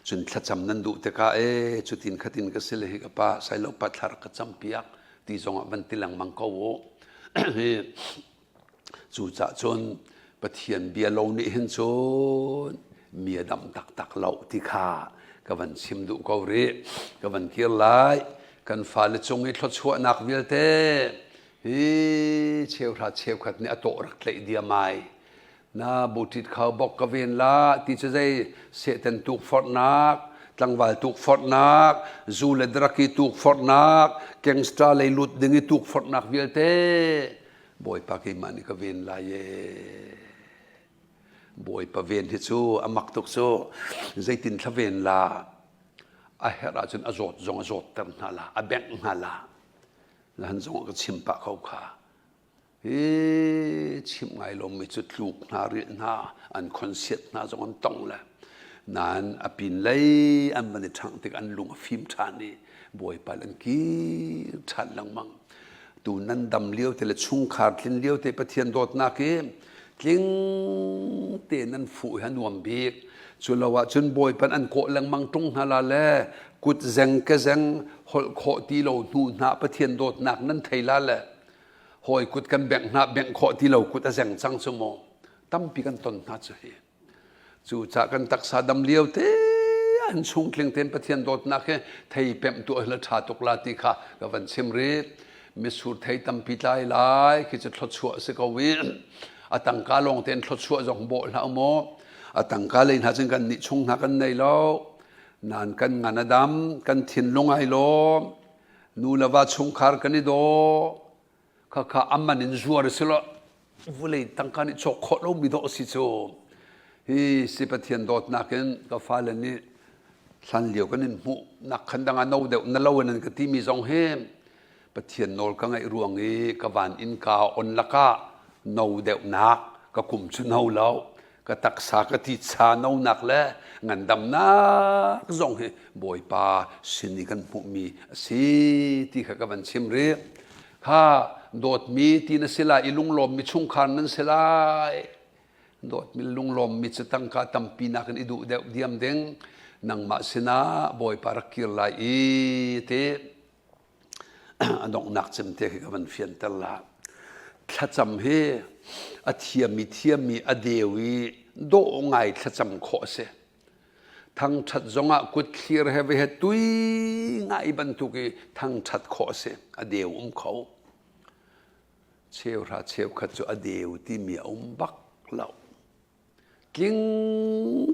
cun thlacam nan duh tikah e cutin khatin ka si le hi ka pa sailo pa thla rak ka cam piak ti zongah van ti lengmang ko u hi Cucah cun Pathian bia lo nih hin cun mi a damh taktak lo ti kha ka van chim duh ko rih. Ka van kir lai. Kan fale cung i thluachuahnak vialte hi cheuhra cheukhat nih a tawh rak tlaih diam ai. Na buṭit kho bok ka ven la ti cu zei sehtan tukforhnak, tlangval tukforhnak, zu le drug i tukforhnak, gangster lei lut ding i tukforhnak vialte Bawipa keimah nih ka ven lai ee. Bawipa ven hi cu a mak tuk cu zeitin thla ven la a herh ahcun a zawt zong a zawtter hna la a bengh hna la lahan zong ka chim pah ko kha hi chimh ngai lomi cu tluk hna rilh hna an khonsiat hna zong an tong le nain a pin lei an van i ṭhangh tik an lung a fim ṭhan i Bawipa an kir ṭhan lengmang. Tu nan dam lio te le chungkhar tlin lio te Pathian dawtnak hi tling te nan fuh hi a nuam bik. Cu lo ahcun Bawipa an kawh lengmang ṭung hna la le kut zeng ke zeng holh khawh ti lo hnu hna Pathian dawtnak nan thei la le hawi kut kan bengh hna bengh khawh ti lo kut a zeng cang cu maw tampi kan ton hna cu hi. Cucaah kan taksa dam lio te an chungtling tein Pathian dawtnak hi thei pemh tu la ṭha tuk la ti kha ka van chim rih. Mitsur thei tampi tlai lai khi cu thluachuah si ko i a tangka lawng tein thluachuah zong bawh hlah maw. A tangka lei hna cun kan nih chung hna kan nei lo. Nan kan ngan a dam, kan thinlung ai lawm. Nu le va chungkhar kan i daw. Khakha aman in zuar si lo vulei tangka nih cawk khawh lomi dawh si cu hi si Pathian dawtnak in ka fale nih hlan lio kan in hmuh nak khan dang ah no deuh na lo in an ka timi zong hi Pathian nawl ka ngaih ruang i ka van inn ka on lakah no deuhnak ka kum cu no lo ka taksa ka titsa no nak le ngandamnak zong hi Bawipa sin i kan hmuhmi a si ti kha ka van chim rih. Kha dawtmi ti na si lai i lunglawmmi chungkhar nan si lai. Dawtmi lunglawmmi cu tangka tampi nakin i duh deuh diam ding nangmah sinah Bawipa rak kir lai i ti a donghnak cem te khi ka van fianter la. Thlacam hi a thiammi thiammi a deu i dawh ngai thlacam khawh a si. Thangṭhat zongah kut thlir he ve he tui ngai bantuk i thangṭhat khawh a si. A deu um kho. Cheuhra cheukhat cu a deu timi a um bak lo. Tling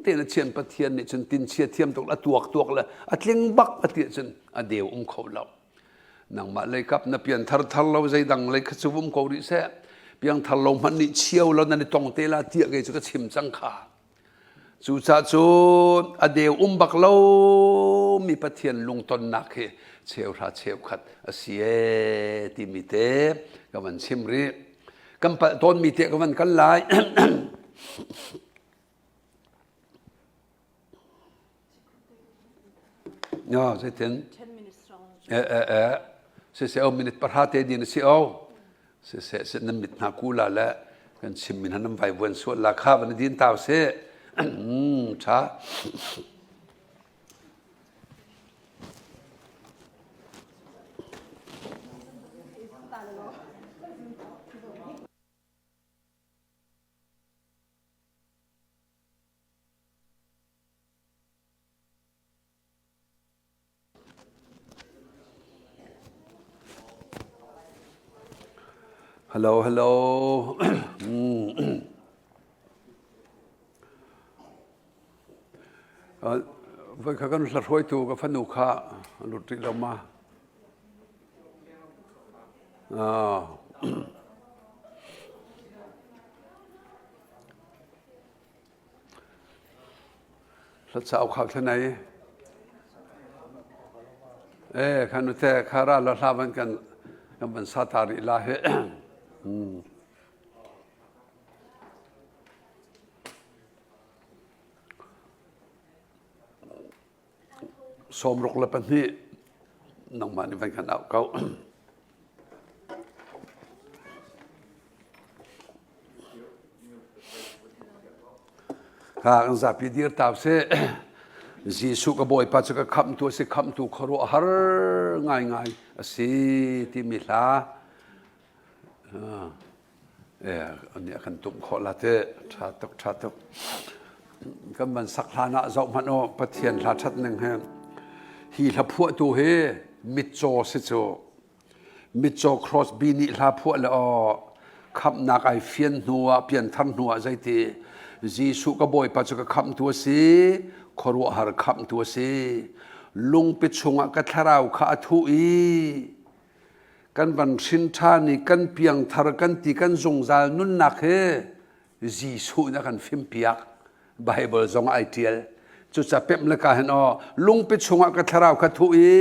tein a chian Pathian nih cun tinchia thiam tuk a tuak tuak le a tling bak a ti ahcun a deu um kho lo. Nangmah leikap na pian thar thar lo zeidang lei kha cu um ko rih seh. Piangthar lo hmanh nih chio lo nan i tong te la tiah kei cu ka chim cang kha. Cucaah cun a deu um bak lomi Pathian lungtonnak hi cheuhra cheukhat a si ee timi te ka van chim rih. Kan palh tawnmi te ka van kal lai. No, zeitin? Eh, eh, eh. Siseh, oh, minute pahra te din a si oh. Siseh, seh nan mit hna kula le kan chim min han nan vai vuan sual la kha van din tau se. Tha. Hello, hello. Voi kha kan hla hruaitu ka fanu kha lut rih lo ma. Hlatsa kha thlanai. Eh khan te khara la hla van kan kan van sa ta rih la he. Hmm. 62 nangmah nih van kan auh ko. Ka kan zapi dir tau seh. Jesuh ka Bawipa cu ka khamhtu a si, khamhtu khuaruahhar ngaingai a si timi hla nih a kan tumh khawh la te ṭha tuk ṭha tuk kan van sak hlan ah zoh hmanh u Pathian hla ṭhat ning hi hi hla phuahtu hi mitcaw si cu mitcaw Crosby nih hla phuah le aw khamhnak ai fian hnu ah pianthar hnu ah zeiti Jesuh ka Bawipa cu ka khamhtu a si khuaruahhar khamhtu a si lungpi chungah ka thlarau kha a thuh i Kan van hrin ṭhan i kan piangthar kan ti kan zungzal nunnak hi Jesuh nih a kan fimpiak. Bible zong ai ṭial. Cuca pemh le ka hin aw lungpi chungah ka thlarau kha thuh i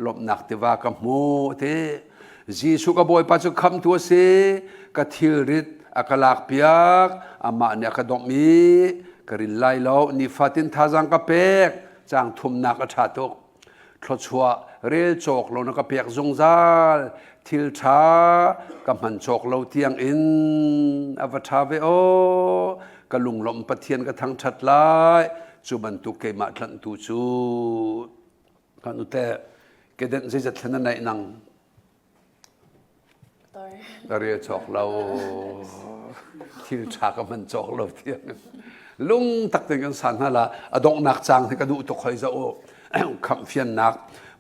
lawmhnak tiva ka hmu ti. Jesuh ka Bawipa cu khamhtu a si. Ka thilrit a ka lakpiak. Amah nih a ka domh i ka ril lai lo. Nifatin thazaang ka pek. Caang thumnak a ṭha tuk. Thluachuah rel cawk lo na ka pek zungzal. Thil ṭha ka hman cawk lo tiang in a va ṭha ve aw. Ka lunglawmh Pathian ka thangṭhat lai. Cu bantuk keimah tlanhtu cu kan ute kedenh zeizat thlen na neih nang? Ka rel cawk lo. Thil ṭha ka hman cawk lo tiang. Lung tak tein kan san hna la. A donghnak caang hi ka duh tuk hoi za u. Khamh fiannak.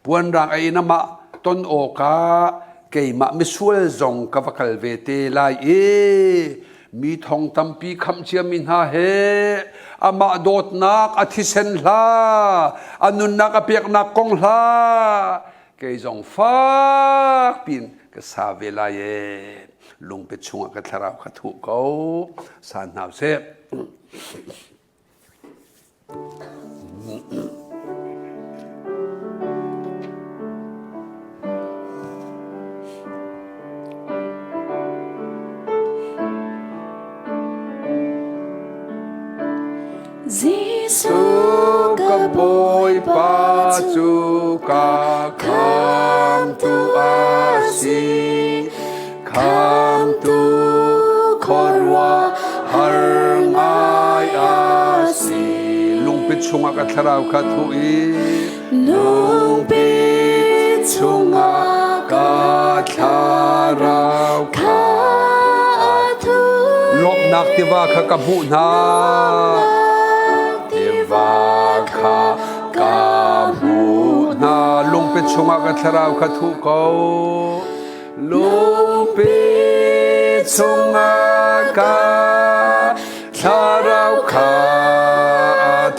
Puanrang a in amah ton awkah keimah misual zong ka va kal ve te lai i mi thong tampi khamh ciami hna he amah dawtnak a thisen hla a nunnak a peknak kong hla kei zong fak piin ka sa ve lai ee lungpi chungah ka thlarau kha thuh ko sa hna seh. Jesuh ka Bawipa cu ka khamtu a si khamtu khuaruah har ngai a si lungpi chungah ka thlarau kha thuh i lungpi chungah ka thlarau kha thuh Lawmhnak tiva kha ka hmuh hna. Tiva kha ka hmuh hna. Lungpi chungah ka thlarau kha thuh ko. Lungpi chungah ka thlarau kha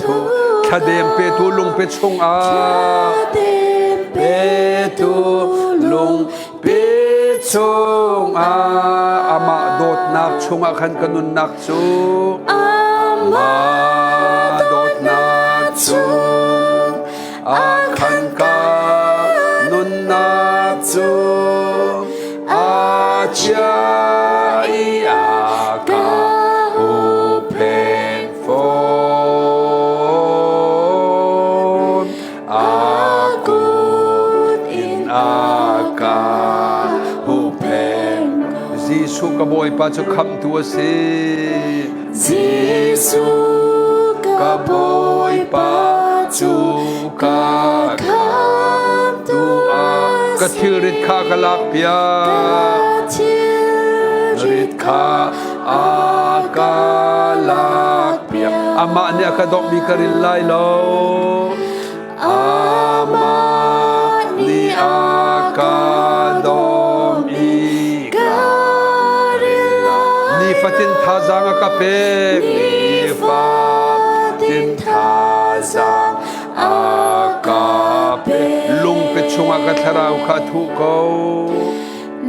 thuh. Thladem petu lungpi chungah petu lungpi chungah amah dawtnak chungah khan ka nunnak cu Amah dawtnak chung ah khan ka nunnak cu a chia i a ka huhphenh fawn a kut in a ka huhphenh Jesuh ka Bawipa cu khamhtu a si. Jesuh ka Bawipa cu ka khamtu a Ka thilrit kha ka lak piak. Ka thilrit kha a ka lak piak. Amah nih a ka dawtmi ka ril lai lo. Amah nih a ka dawm i ka ril lai. Nifatin thazaang a ka pek. Nifatin thazaang a ka pek. Lungpi chungah ka thlarau kha thuh ko.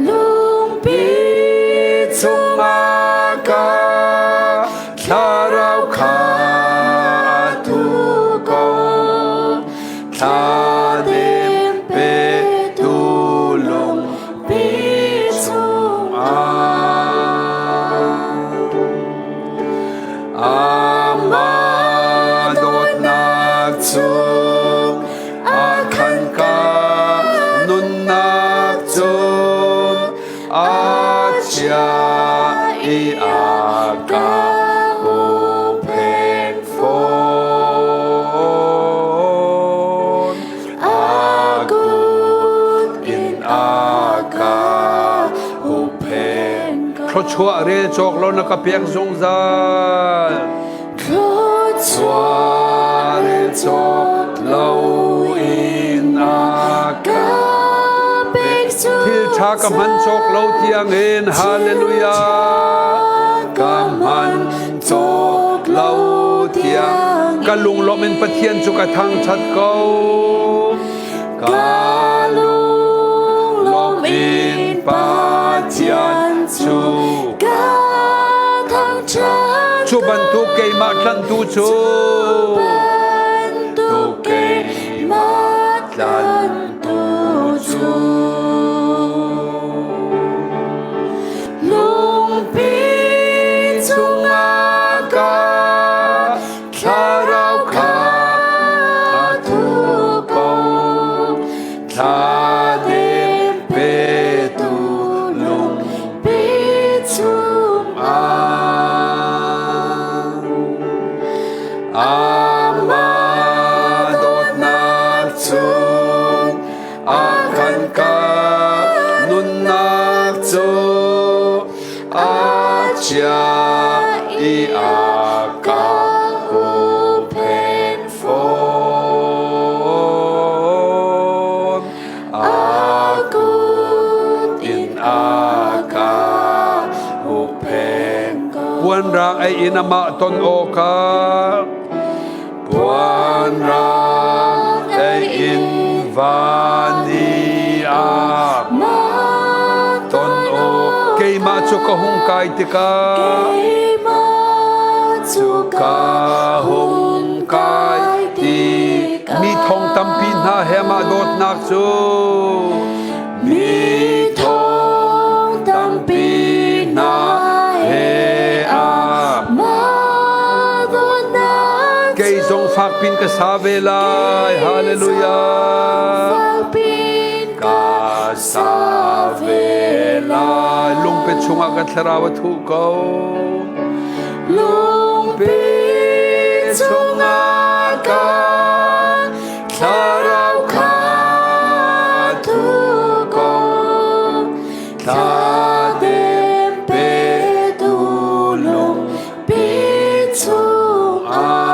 Lungpi chungah ka thlarau kha thuh ko. Thladem petu lungpi chungah Amah dawtnak chung ah khan ka nunnak cu a chia i a ka huhphenh fawn. A kut in a ka huhphenh. Thluachuah rel cawk lo na ka pek zungzal. Thluachuah rel cawk lo in a ka pek Thil ṭha ka hman cawk lo tiangin hallelujah ka hman cawk lo tiang ka lunglawmh in Pathian cu ka thangṭhat ko Ka lunglawmh in Pathian cu ka thangṭhat cu bantuk keimah tlanhtu cu bantuk keimah tlanhtu cu lungpi chungah ka thlarau kha thu ko. Puan rang ei in amah ton awkah puan rang ei in van i ah ton aw keimah cu ka hung kai tikah Keimah cu ka hung kai ti mi thong tampi hna he mah dawtnak cu mi thong tampi hna he a kei zong fakpin ka sa ve lai hallelujah ka sa ve lai lungpe chungah ka thlarau a thuh ko Lungpi chungah ka thlarau kha thu ko thladem petu lungpi chungah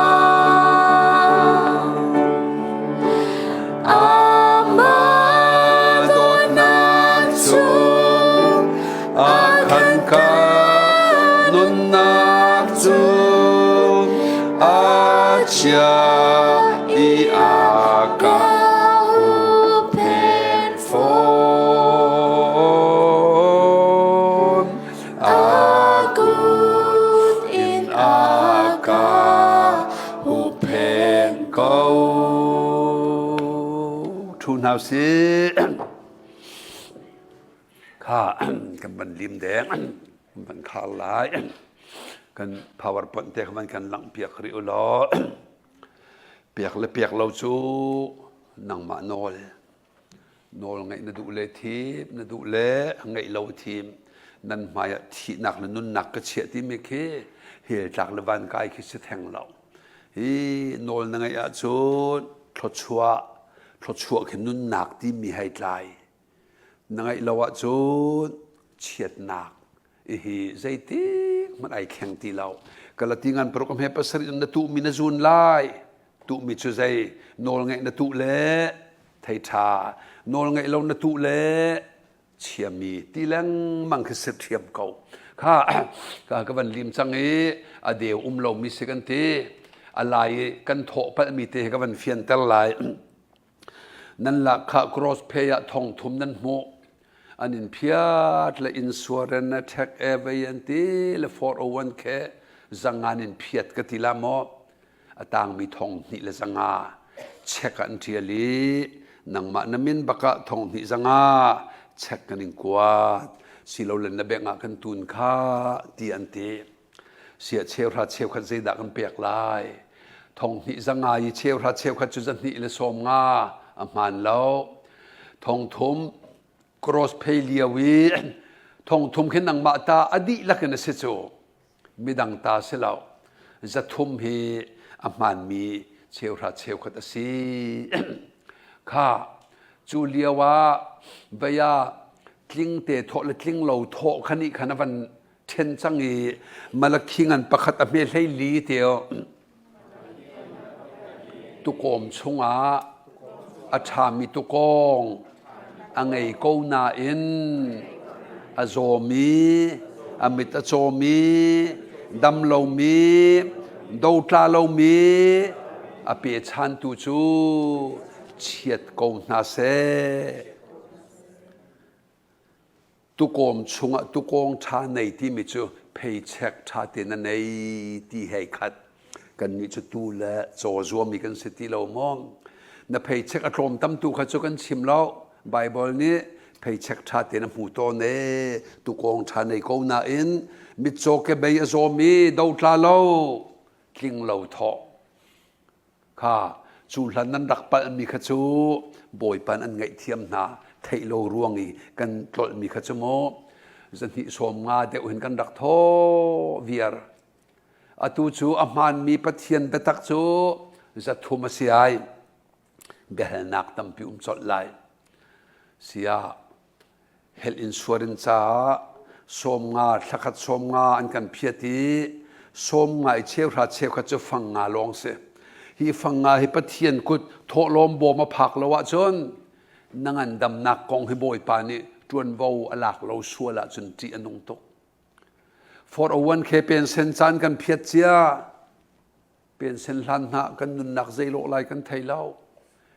Amah dawtnak cu a khan ka nunnak cu a chia i a ka huhphenh fawn. A kut in a ka huhphenh ko. Ṭhu hna usih. Kha kan van lim deng kan van khar lai. Kan PowerPoint te kha van kan langh piak rih u law piak le piak lo cu nangmah nawl. Nawl ngeih na duh le thim, na duh le ngeih lo thim. Nan hmai ah thihnak le nunnak ka chiah timi khi hell tlak le van kai khi si theng lo. Hi nawl na ngeih ahcun thluachuah, thluachuah khi nunnak timi hei tlai. Na ngeih lo ahcun chiatnak hihi zeitik hmanh ai thleng ti lo. Galati ngan paruk a hme pasarih na tuhmi na zun lai. Tuhmi cu zei nawl ngeih na tuh le thei ṭha, nawl ngeih lo na tuh le chiami ti lengmang khi si ṭhiam ko. Kha ka ka van lim cang i a deu um lomi si kan ti. A lai i kan thawh palhmi te hi ka van fianter lai. Nan lahkhah cross pay ah thong thum nan hmuh. An in phiat le insurance na tax evei an ti le 401k zangan in phiat ka ti la maw? A tangmi thong hnih le zanga check ah an ṭial i nangmah na min bak ah thong hnih zanga check kan in kuat. Silole na bank ah kan tun kha ti an ti. Sia cheuhra cheukhat zeidah kan pek lai? Thong hnih zanga i cheuhra cheukhat cu zahnih le sawm nga a hmaan lo. Thong thum cross phei lio i thong thum khi nangmah ta a dihlak in a si cu. Midang ta si lo. Zathum hi a hmaanmi cheuhra cheukhat a si. Kha cu lio ah vei ah tlingte thawh le tling lo thawh kha nih khan a van ṭhen cang i Malakhi ngan pakhat a hme hlei li te tukawm chungah a ṭhami tukawng a ngei ko nain a zawmi a mit a cawmi dam lomi dotla lomi a pechantu cu chiat ko hna seh. Tukawm chungah tukawng ṭha nei timi cu pheichek ṭha tein a nei ti hei khat. Kannih cu tuu le caw zuami kan si ti lo maw? Na pheichek a tlawm tam tu kha cu kan chim lo. Baibal nih pheichek ṭha tein a hmu tawn ee. Tukawng ṭha nei ko nain mitcaw kebei a zawm i dotla lo, tling lo thawh. Kha cu hlan nan rak palhmi kha cu Bawipa an ngaihthiam hna theih lo ruang i kan tlolhmi kha cu maw zahnih sawm nga deuh hin kan rak thaw viar. Atu cu a hmaanmi Pathian biatak cu zathum a si ai. Biahalnak tampi um colh lai. Siah Health insurance caah sawmnga thlakhat sawmnga an kan phiat i sawmnga i cheuhra cheukhat cu fangnga lawng si. Hi fangnga hi Pathian kut thawhlawm bawm a phak lo ahcun na ngandamnak kong hi Bawipa nih ṭuanvo a lak lo sual ahcun ṭih a nung tuk. 401k pensen caan kan phiat cia. Pensen hlan hna kan nunnak zeilawh lai kan thei lo.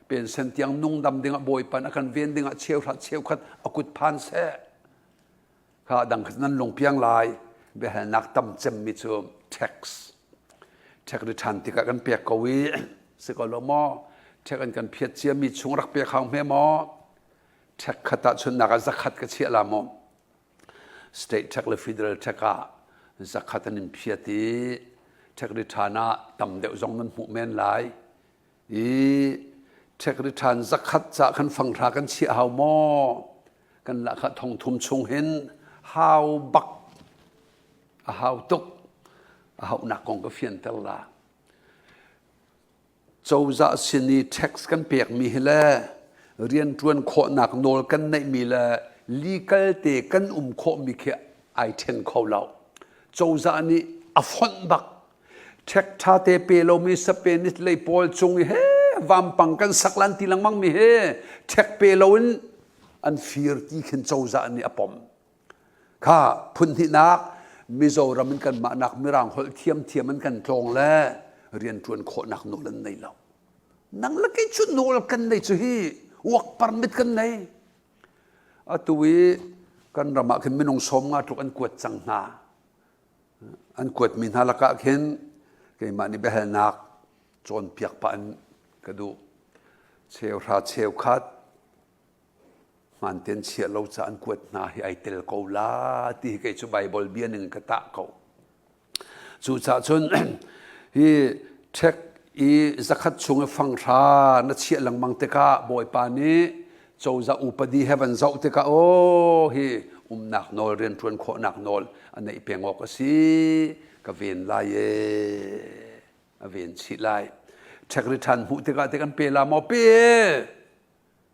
Pensen tiang nungdam dingah Bawipa a kan ven dingah cheuhrat cheukhat a kut phan seh. Kha dang kha nan lungpiang lai. Biahalnak tam cemmi cu tax. Tax return tikah kan pek ko i si ko lo maw? Tax an kan phiat ciami chung rak pek hau hme maw? Tax khat ah chunnak ah zakhat ka chiah la maw? State tax le federal tax ah zakhat an in phiat i tax return ah tam deuh zong nan hmuh men lai. I tax return zakhat ca khan fanghra kan chiah hau maw? Kan lahkhah thongthum chung hin hau bak a hau tuk a hauhnak kong ka fianter la. Cozah sin i tax kan pekmi hi le rianṭuan khawhnak nawl kan neihmi le legal te kan um khawhmi khi ai ṭhen kho lo. Cozah nih a fonh bak. Tax ṭha te pe lomi Spanish lei pawl cung i he vampang kan sak lan ti lengmang mi he tax pe loin an fir ti khin cozah nih a pom. Kha phunhnihnak Mizoram in kanmah nak Mirang holh thiamthiam an kan tlawng le rianṭuan khawhnak nawl an nei lo. Nang le kei cu nawl kan nei cu hi work permit kan nei. Atu i kan ram ah khin minung 50 tluk an kuat cang hna. An kuatmi hna lakah khin keimah nih biahalnak cawnpiak pah in ka duh. Cheuhra cheukhat hmaan tein chiah lo ca an kuat hna hi ai tel ko la ti hi kei cu Baibal bia ning ka tah ko. Cucaah cun hi ṭhek i zakhat chung i fanghra na chiah lengmang tikah Bawipa nih cozah upadi he van zoh tikah aw hi umnak nawl rianṭuan khawhnak nawl a neih peng awk a si ka ven lai ee a ven chih lai. Ṭhek ri ṭhan hmuh tikah te kan pe la maw pe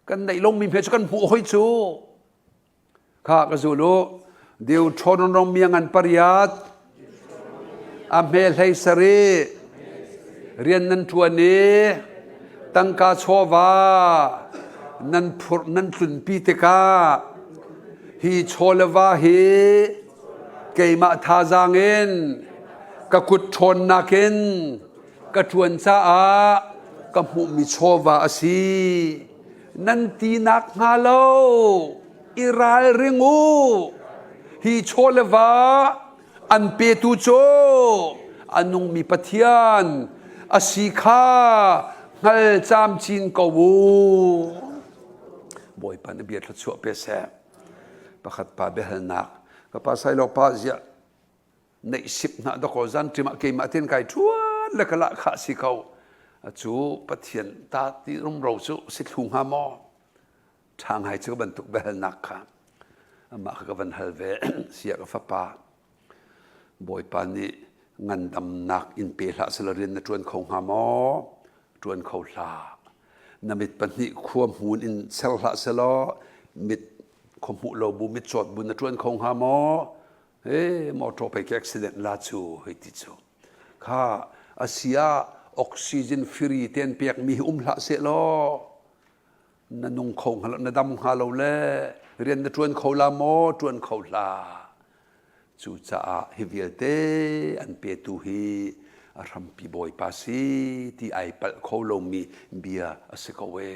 kan neih lomi hme cu kan hmuh hoi cu kha ka zul u Deuteronomy ngan pariat a hme hlei sari rian nan ṭuan i tangka chawva nan phurh nan tlunpi tikah hi chaw le va hi keimah thazaang in ka kut ṭhawnnak in ka ṭuan caah ka hmuhmi chawva a si. Nan ti nak hnga lo i ralring u. Hi chaw le va an petu cu a nungmi Pathian a si kha hngal camcin ko u. Bawipa na bia thluachuah pe seh. Pakhat pa biahalnak ka pa sailawk pa ziah neihsip hna dakaw zanṭim ah keimah ten kai ṭuan le ka lah khah si ko cu Pathian ta ti rumro cu si thlu hnga maw ṭha ngai cu bantuk biahalnak kha amah kha ka van hal ve sia ka fapa Bawipa nih ngandamnak in pe hlah selaw rian na ṭuan kho hnga maw ṭuan kho hlah na mit pahnih khua hmun in ser hlah selaw mit khua hmuh lo bu mit cawt bu na ṭuan kho hnga maw he motor pei ke accident la cu hei ti cu kha asia oxygen free ten pek mi hi um hlah seh law na nung kho hnga lo na dam hnga lo le rian na tuan kho la maw tuan kho hla cucaah hi vialte an petu hi a hrampi bawipa si ti ai palh kho lomi bia a si ko e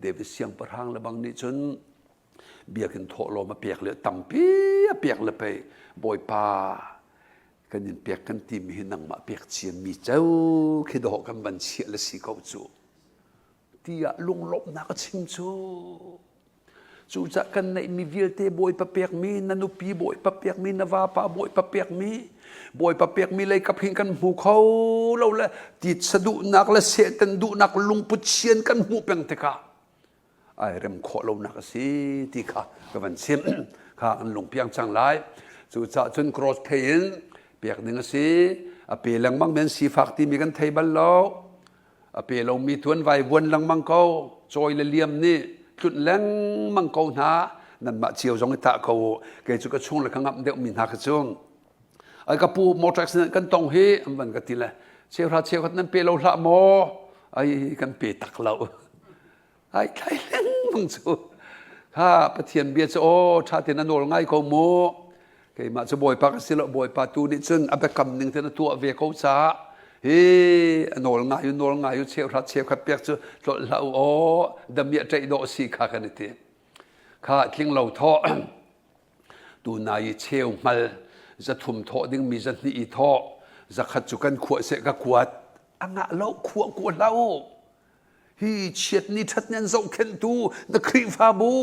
David siangpahrang le bang nih cun biakinn thawhlawm a pek le tampi a pek le pei Bawipa kan in pek kan timi hi nangmah pek ciammi ceu khi dawh kan van chiah le si ko cu tiah lunglawmhnak a chim cu cucah kan neihmi vialte Bawipa pekmi na nupi Bawipa pekmi na vapa Bawipa pekmi Bawipa pekmi lei kap hin kan hmu kho lo le titsa duhnak le Satan duhnak lungput sian kan hmuh peng tikah ai rem khawh lonak a si ti kha ka van chim kha an lungpiang cang lai cucaah cun cross pay in pek ding a si a pe lengmang men sifak timi kan thei bal lo a pe lomi tuan vai vuan lengmang ko cawi le liam nih tlunh lengmang ko hna nanmah cio zong i tah ko u kei cu ka chung le ka ngamh deuh mi hna kha cu ai ka pu motor accident kan tong hi an van ka ti le cheuhra cheukhat nan pe lo hlah maw ai kan pe tak lo ai thlai lengmang cu kha Pathian bia cu aw ṭha tein a nawl ngai ko mu. Keimah cu Bawipa ka si lo, Bawipa tu nih cun a biakam ning tein a tuah ve ko caah hi a nawl ngai u nawl ngai u cheuhra cheukhat pek cu tlolh hlah u aw damiah ṭaih dawh si kha kan i ti. Kha tling lo thawh tunai i cheu hngal zathum thawh dingmi zahnih i thawh zakhat cu kan khuah seh ka kuat a ngah lo khuah kua hlah u hi chiat ni ṭhat ni an zohkhenhtu na Khrihfabu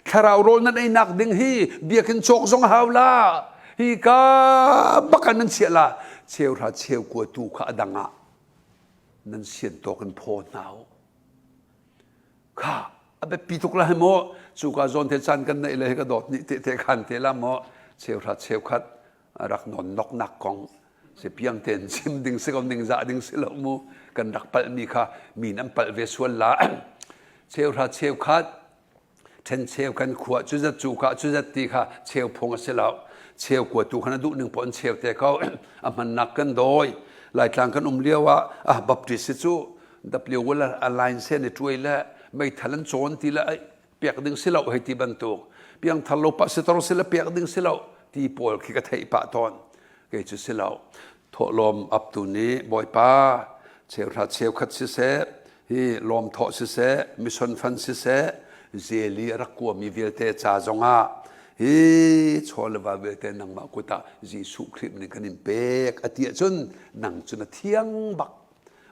thlarau rawl nan einak ding hi biakinn cawk zong hau la hi ka bak ah nan chiah la cheuhra cheu kua tu kha a dang ah nan sian tawk in phaw hna u kha a biapi tuk la hi maw cu ka zawn te caan kan neih le hi ka dawt nih te te khan te la maw cheuhra cheukhat rak non noknak kong si piang tein chim ding si ko ning zah ding si lo mu kan rak palh mi kha mi nan palh ve sual la cheuhra cheukhat then cheu kan khua cu zat cu ka cu zat ti kha cheu phung a si lo cheu kua tu khan a duh ning pon cheu te ko a hmannak kan dawi laitlang kan um lio ah ah baptist si cu W a line sen i tuai le meithal an cawn ti le pek ding si lo hei ti bantuk piangthar lo pastor si le pek ding si lo ti pawl khi ka theih pah tawn kei cu si lo thawhlawm ap tu nih bawipa cheuhra cheukhat siseh hi lawm thawh siseh mission fund siseh zeli a rak kuami vialte ca zongah hi chaw le va vialte nangmah kut ah Jesuh Khrih nih kan in pek a ti ahcun nang cu na thiang bak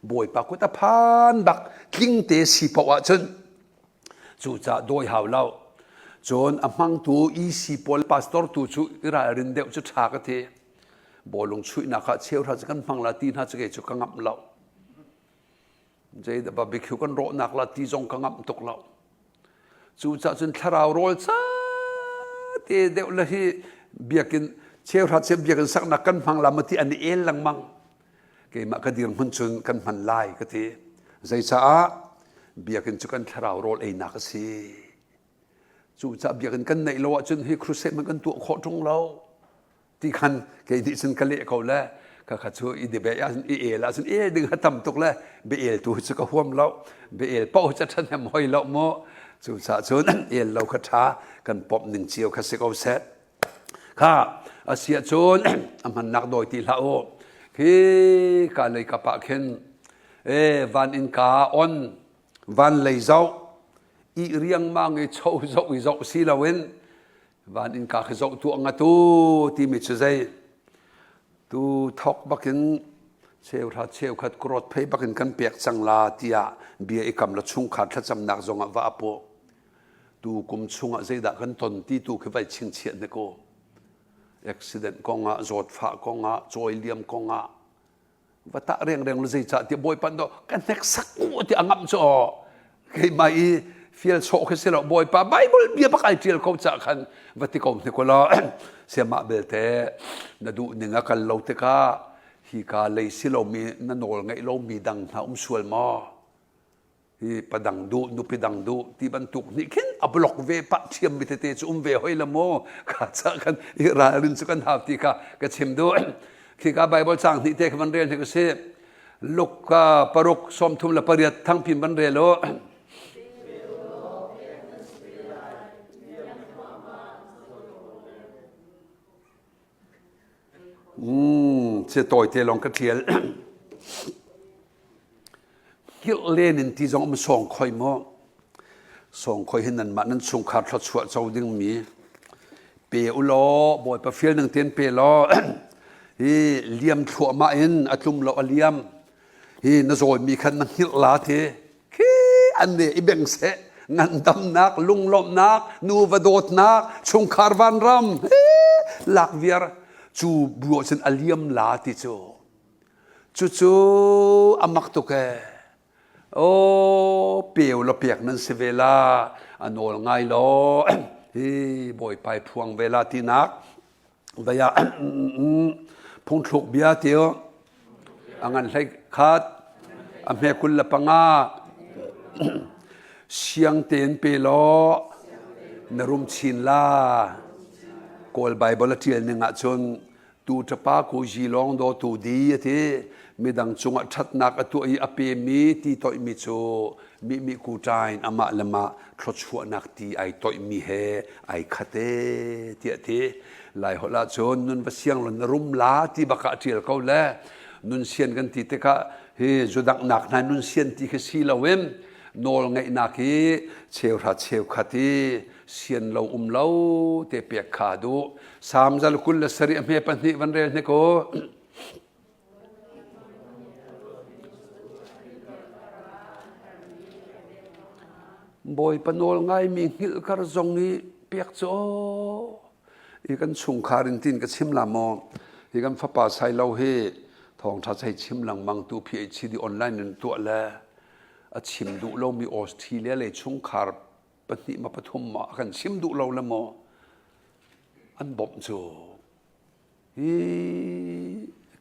bawipa kut a phan bak tling te si paoh ahcun Cucaah dawi hau lo. Cun a hmangtu EC pawl pastor tu cu i ralrin deuh cu ṭha ka ti. Bawlung chuihnak ah cheuhra cu kan hmang la ti hna cu kei cu ka ngamh lo. Zei barbecue kan rawhnak la ti zong ka ngamh tuk lo. Cucaah cun thlarau rawl ca te deuh le hi biakinn cheuhra cheu biakinn saknak kan hmang la ma ti an i el lengmang. Keimah ka dirhmun cun kan hman lai ka ti. Zeicaah biakinn cu kan thlarau rawl einak a si. Cucaah biakinn kan neih lo ahcun hi crusade man kan tuah khawh ṭung lo ti khan kei nih cun ka leh ko le khakha cu i debate ahcun i el ahcun el ding a tam tuk le bia el tu cu ka huam lo bia el paoh cu ṭhahnem hoi lo mu cucaah cun el lo kha ṭha kan pom ning cio kha si ko seh Kha a si ahcun a hmannak dawi ti hlah u. Khi ka lei kap ah khin e van innka on van lei zoh i riangmang i cho zoh i zoh si loin van innka khi zoh tuah ngatu timi cu zei tu thok bakin cheuhra cheukhat krot phei bakin kan pek cang la tiah bia i kam la chungkhar thlacamnak zongah va apu Tu kum chungah zeidah kan ton ti tu khi vai chingchiah ne ko. Accident kongah, zawtfah kongah, cawiliam kongah, va tah rengreng lu zeicah tiah bawipa do ka hneksak u ti a ngamh cu aw keimah i fial sawh khi si lo bawipa bible bia bak ai tial ko cah khan va ti ko hne ko law siamah belte na duh ning a kal lo tikah hi ka lei si lomi na nawl ngeih lomi dang hna um sual maw Hi padang duh nupi dang duh ti bantuk nih khin a block ve pah ṭhiam mi tete cu um ve hoi la maw kha ca khan i ralrin cu kan hau ti kha ka chim duh khi ka bible cang hnih te kha van rel hnik usih Luka paruk 38 thangpin van rel u Mm, si tawi te lawng ka ṭial. Hngilh len in ti zong um sawng khoi maw? Sawng khoi hi nanmah nan chungkhar thluachuah co dingmi pe u law Bawipa fial ning tein pe law hi liam thluahmah in a tlum lo a liam hi na zawimi khan na hngilh la ti khi an ne i beng seh ngandamnak lunglawmhnak nuva dawtnak chungkhar vanram lak viar cu bu ahcun a liam la ti cu cucu a mak tuk ee aw peu la pek nan si ve la a nawl ngai lo hi bawipai phuang ve la tinak Vei ah phungthluk bia tiu a ngan hlei khat a hme 25 siang tein pe law na rum chin la Kawl Bible a ṭial ning ahcun. Tu ṭapa ku zi lawng daw tu di a ti. Midang cungah ṭhatnak a tuah i a pemi ti toihmi cu mi mi ku ṭain amah le mah thluachuahnak ti ai toihmi he ai khat e tiah ti. Lai holh ahcun nun va siang law na rum la ti bak ah a ṭial ko le nun sian kan ti tikah hi zudanghnak hna nun sian ti khi si loin nawl ngeihnak hi cheuhra cheukhat i sian lo um lo te pek kha duh. Salm zal 27 a hme pahnih van rel hnik u. Bawipa nawl ngaimi hngilhkar zong i pek cu hi kan chungkhar in tin ka chim la maw hi kan fapa sailo hi thawngtha chei chim lengmang tu PhD online in tuah le a chim duh lomi Australia lei chungkhar pahnih ma pathum ma a kan chim duh lo le maw an bawmh cu hi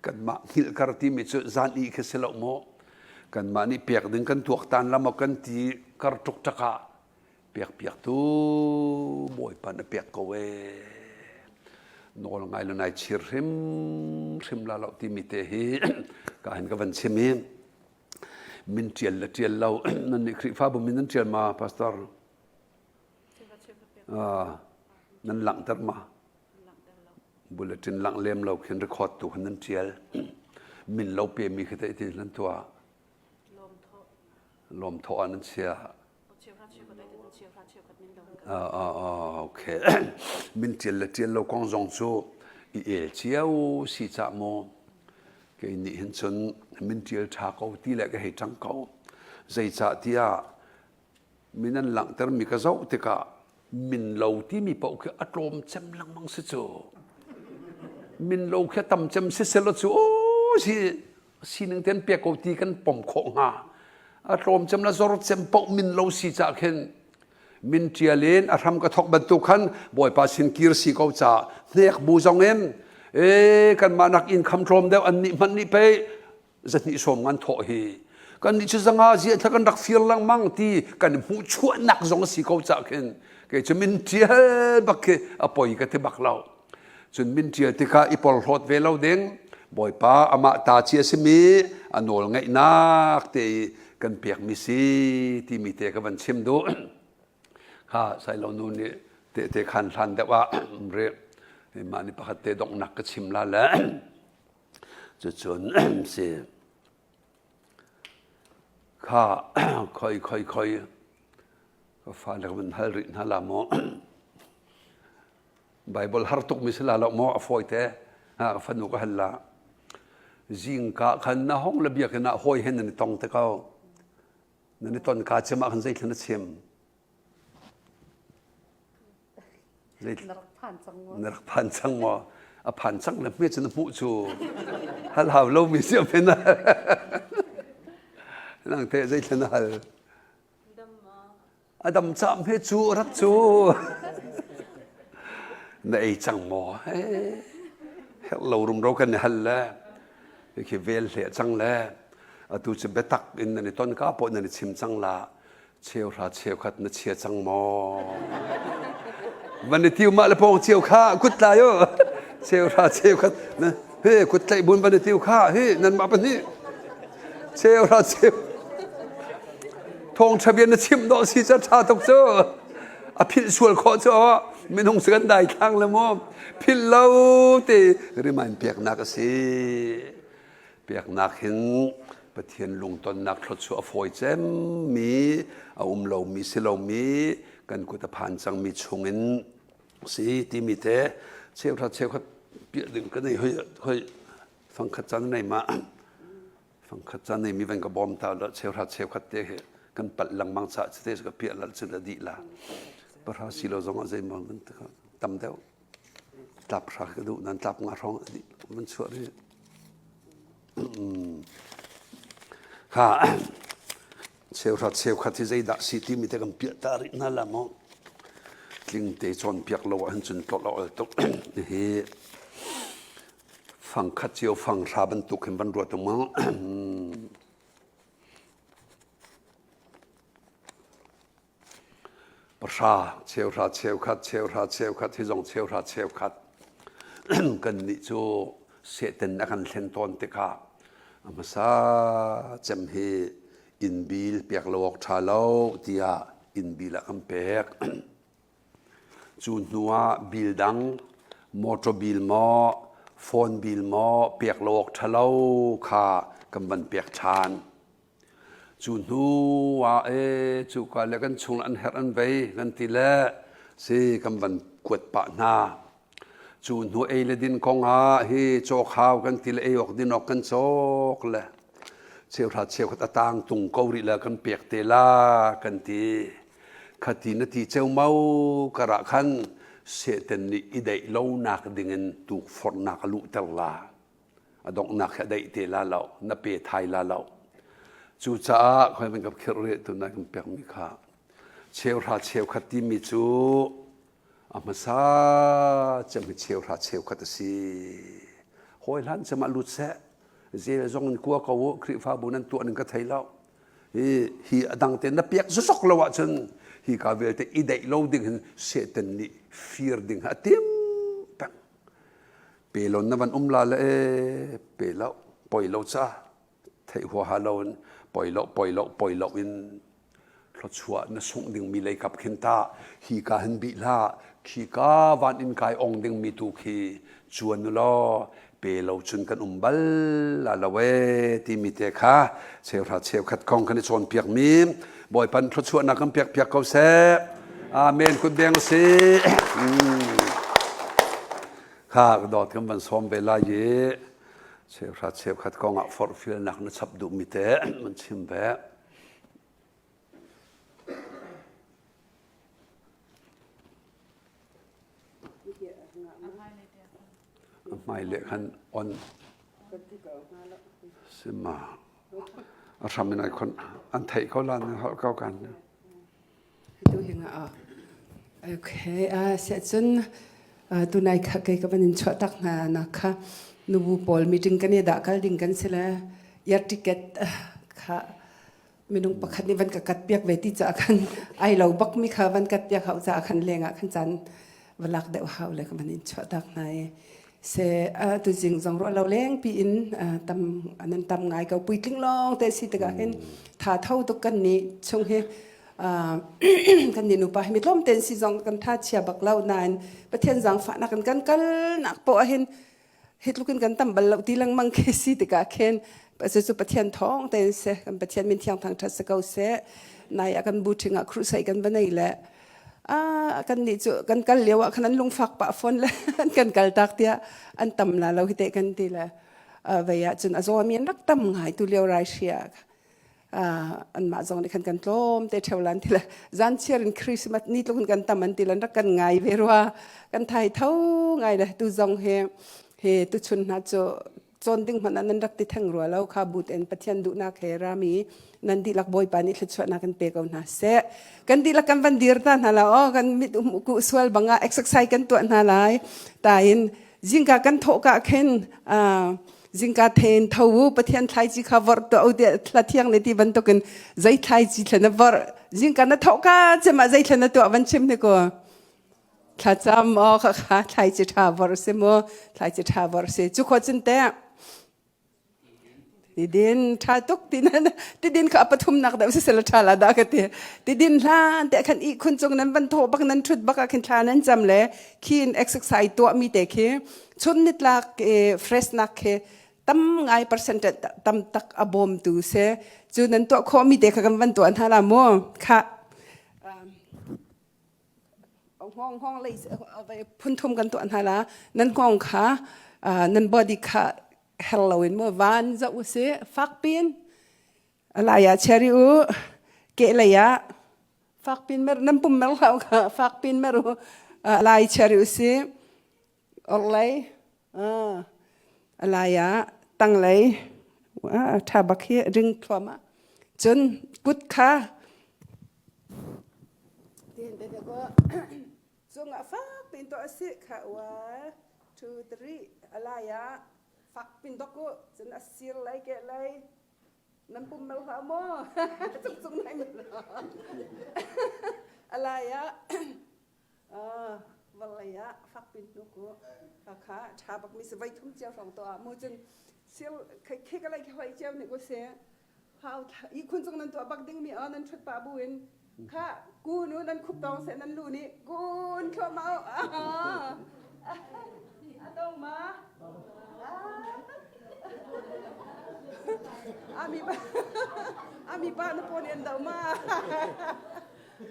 kanmah hngilhkar timi cu zan i khi si lo maw kanmah nih pek ding kan tuaktan la maw kan ti kar tuk ah pek piak tu bawipa na pek ko ee nawl ngai lo nai chir hrim hrim la lo timi te hi ka hin ka van chim i min ṭial le ṭial lo nan nih Khrihfabu min nan ṭial ma pastor nan langhter ma bulletin langh lem lo khin record tu khan nan ṭial min lo pe mi khi te nan tuah lawmthawh ah nan chia Okay. Min ṭial le ṭial lo kong zong cu i el cio si cah maw kei nih hin cun min ṭial ṭha ko ti le ka hei ṭang ko. Zeicah tiah min an langhtermi ka zoh tikah min lo timi paoh khi a tlawm cem lengmang si cu. Min lo khi a tam cem si selaw cu aw si sining ten pek ko ti kan pom khawh hnga a tlawm cem la zor cem paoh min lo si ca khin min ṭial in a hram ka thok bantuk khan bawipa sin kir si ko ca hnek bu zong in e kanmah nak inn kham tlawm deuh an nih hmanh nih pei zahnih sawm ngan thawh hi kan nih cu zanga zia thla kan rak fir lengmang ti kan hmuh chuahnak zong a si ko ca khin kei cu min ṭial bak khi a poi ka ti bak lo Cun min ṭial tikah i porhlawt ve lo ding, Bawipa amah ta ci a simi a nawl ngeihnak te i kan pekmi si timi te ka van chim duh. Kha Sailo nu nih tehte khan hlan deuh ah re mah nih pakhat te donghnak ka chim la le cucun si kha khoi khoi khoi ka fale ka van hal rih hna la maw Bible har tukmi si la lo maw a fawi te ha ka fanu ka hal la zingka khan na hong le biakinn ah hawi he nan i tong te ko nan i ton ka cem ah khan zeithla na chim na rak phan cang maw na rak phan cang maw a phan cang le hme cu na hmuh cu hal hau lo mi si a na nang te zeithla na hal A dam cam he cu rat cu. Na ei cang maw? Herh lo rumro kan i hal le khi vel hle cang le atu cu biatak in nan i ton ka pawh nan i chim cang la cheuhra cheukhat na chia cang maw? Van i tiu mah le pawng cio kha kut tlai u cheuhra cheukhat na he kut tlaih bun van i tiu kha hi nan mah pahnih cheuhra cheu Thawngṭha bia na chimh dawh si cu ṭha tuk cu. A philh sual khawh cu minung si kan daithlang le mu. Philh lo te remind peknak a si. Peknak hin Pathian lungtonnak thluachuah a fawi cemmi, a um lomi si lomi, kan kut a phan cangmi chungin si timi te cheuhra cheukhat piah ding ka nei hoi hoi fangkhat caan nei ma Fangkhat ca neimi van ka bawm ta la cheuhra cheukhat te he kan palh lengmang ca cite ka piah lal cu la dih la pahra si lo zong ah zeimaw van tam deuh tlap hra ka duh nan tlap nga hrawng dih van chuah rih kha cheuhra cheukhat hi zeidah si timi te kan piah ta rih hna la maw tling te cawnpiak lo ahcun cun tlolh a ol tuk hi Fangkhat cio fanghra bantuk hin van ruat u mu. Pahra, cheuhra, cheukhat, cheuhra, cheukhat, hi zong cheuhra, cheukhat. Kannih cu Satan a kan thlen tawn tikah a hmasa cem hi inn bil pek lo awk ṭha lo tiah inn bil ah kan pek. Cu hnu ah bil dang motor bil maw phone bil maw pek lo awk ṭha lo kha kan van pek ṭhan. Cu hnu ah ee cuka le kan chung an herh an vei kan ti le si kan van kuat pah hna. Cu hnu ei le din kong ah hi cawkhau kan ti le ei awk din awk kan cawk le cheuhra cheukhat a tang tung ko rih le kan pek te la kan ti. Khati na ti ceumau karah khan Satan nih i deih lonak dingin tukforhnak a luhter la. A donghnak hi a deih te la lo, na pe thai la lo. Cucaah khoi van ka khirh rih tu na kan pekmi kha cheuhra cheukhat timi cu a hmasa cem hi cheuhra cheukhat a si. Hawi hlan cem ah lut seh. Zel zong in kua ko u, Khrihfabu nan tuah ning ka thei lo. Hi hi a dang te na piak zozok lo ahcun hi ka vialte i deih lo ding hin Satan nih fir ding a tim peng. Pe lo na van um la le e pe lo poi lo ca theih huaha lo in poi lo poi lo poi lo in thluachuah na sungh dingmi lei kap khin ta hi ka hin bih hlah khi ka van in kai ong dingmi tu khi cuan u law pe lo cun kan um bal la lo e timi te kha cheuhra cheukhat kong kan i cawnpiak mi Bawipa thluachuahnak kan pek piak ko seh amen kut beng si kha dawt kan van sawm ve lai i cheuhra cheukhat kong ah forhfialnak na chap duhmi te man chim ve A hmai le khan on sima a hram in ai khon an theih ko lan holh ko kan Tu hinga a okay a se cun tunai kha kei ka van in chuah tak hna na kha nubu pawl meeting kan i dah kal ding kan si le air ticket kha minung pakhat nih van ka kat piak ve ti caah khan ai lo bak mi kha van kat piak hau caah khan lengah khan caan va lak deuh hau le ka van in chuah tak hna i se tu jing zong ro lo leng pi in tam anan tam ngai ko puitling long te si tikah hin tha tho tuk kan ni chung hi kan ni nupa hi mi tlawm ten si zong kan tha chia bak lo nain Pathian zaangfah nak kan kal nak po hin hi tluk in kan tam bal lo ti lengmang khi si tikah khin cu Pathian thawng tein si kan Pathian min thiang thang ṭhat si ko seh nai ah kan bu ṭhing ah crusade kan va nei le ah kan nih cu kan kal lio ah khan an lungfak pah fawn le an kan kal tak tiah an tam la lo hi te kan ti le vei ah cun a zawmi an rak tam ngai tu lio rai hria anmah zong nih khan kan tlawm te ṭheo lan ti le zan chiar in Christmas ni tluk in kan tam an ti lan rak kan ngai ve rua kan thai tho ngai le tu zong he he tu chun hna cu cawn ding hmanh ah nan rak ti theng rua lo kha but en Pathian duhnak he rami nan dihlak Bawipa nih thluachuahnak kan pe ko hna seh kan dihlak kan van dir ta hna la o kan mit um ku sual banga exercise kan tuah hna lai ta in zingka kan thawh ka khin zingka then tho u Pathian thlaici kha vorh tuah u tiah thla thiang nih ti bantukin zei thlaici thla na vorh zingka na thawh ka cem ah zei thla na tuah van chim ni ko thlacam aw kha kha thlaici tha vorh si mu thlaici tha vorh si cu khua cun te tidin tha tuk ti tidin kha pathum nak deuh sisel tha la da ka ti tidin hlan te khan i khun cung nan van tho bak nan thut bak ah khin thla nan cham le khin exercise tuah mi te khi chun nitlak fresh nak khi tam ngai percentage tam tak a bawm tu se cu nan tuah khawh mi te kha kan van tuah hna la mu kha hngong hngong lei phun thum kan tuah hna la nan hngong kha nan body kha her lo in mu van zoh u si fak pin alai ah cherry u ke lei ah fak pin mer nan pum mer hlau kha fak pin mer u lai cherry u si orlei alai ah tanglei tha bak hi ring thluam ah cun kut kha cungah fak pin to asi kha 1 2 3 alai ah fak pin dok u cun a sir lei ke lei nan pum mel hlah maw cung cung nai mel a lai ah. Vawlei ah fakpin hnuk u. Kha ṭha bak mi si voi thum cio hrawng to ah mu cun sil khi ka lei khi hoi cio nih u si. Hau ihkhun cung nan tuah bak ding mi aw nan ṭhut pah bu in kha kun u nan khup tawng seh nan lu nih kun thluahmah u. A dong ma? Ami pa ami pa na pawn en do ma?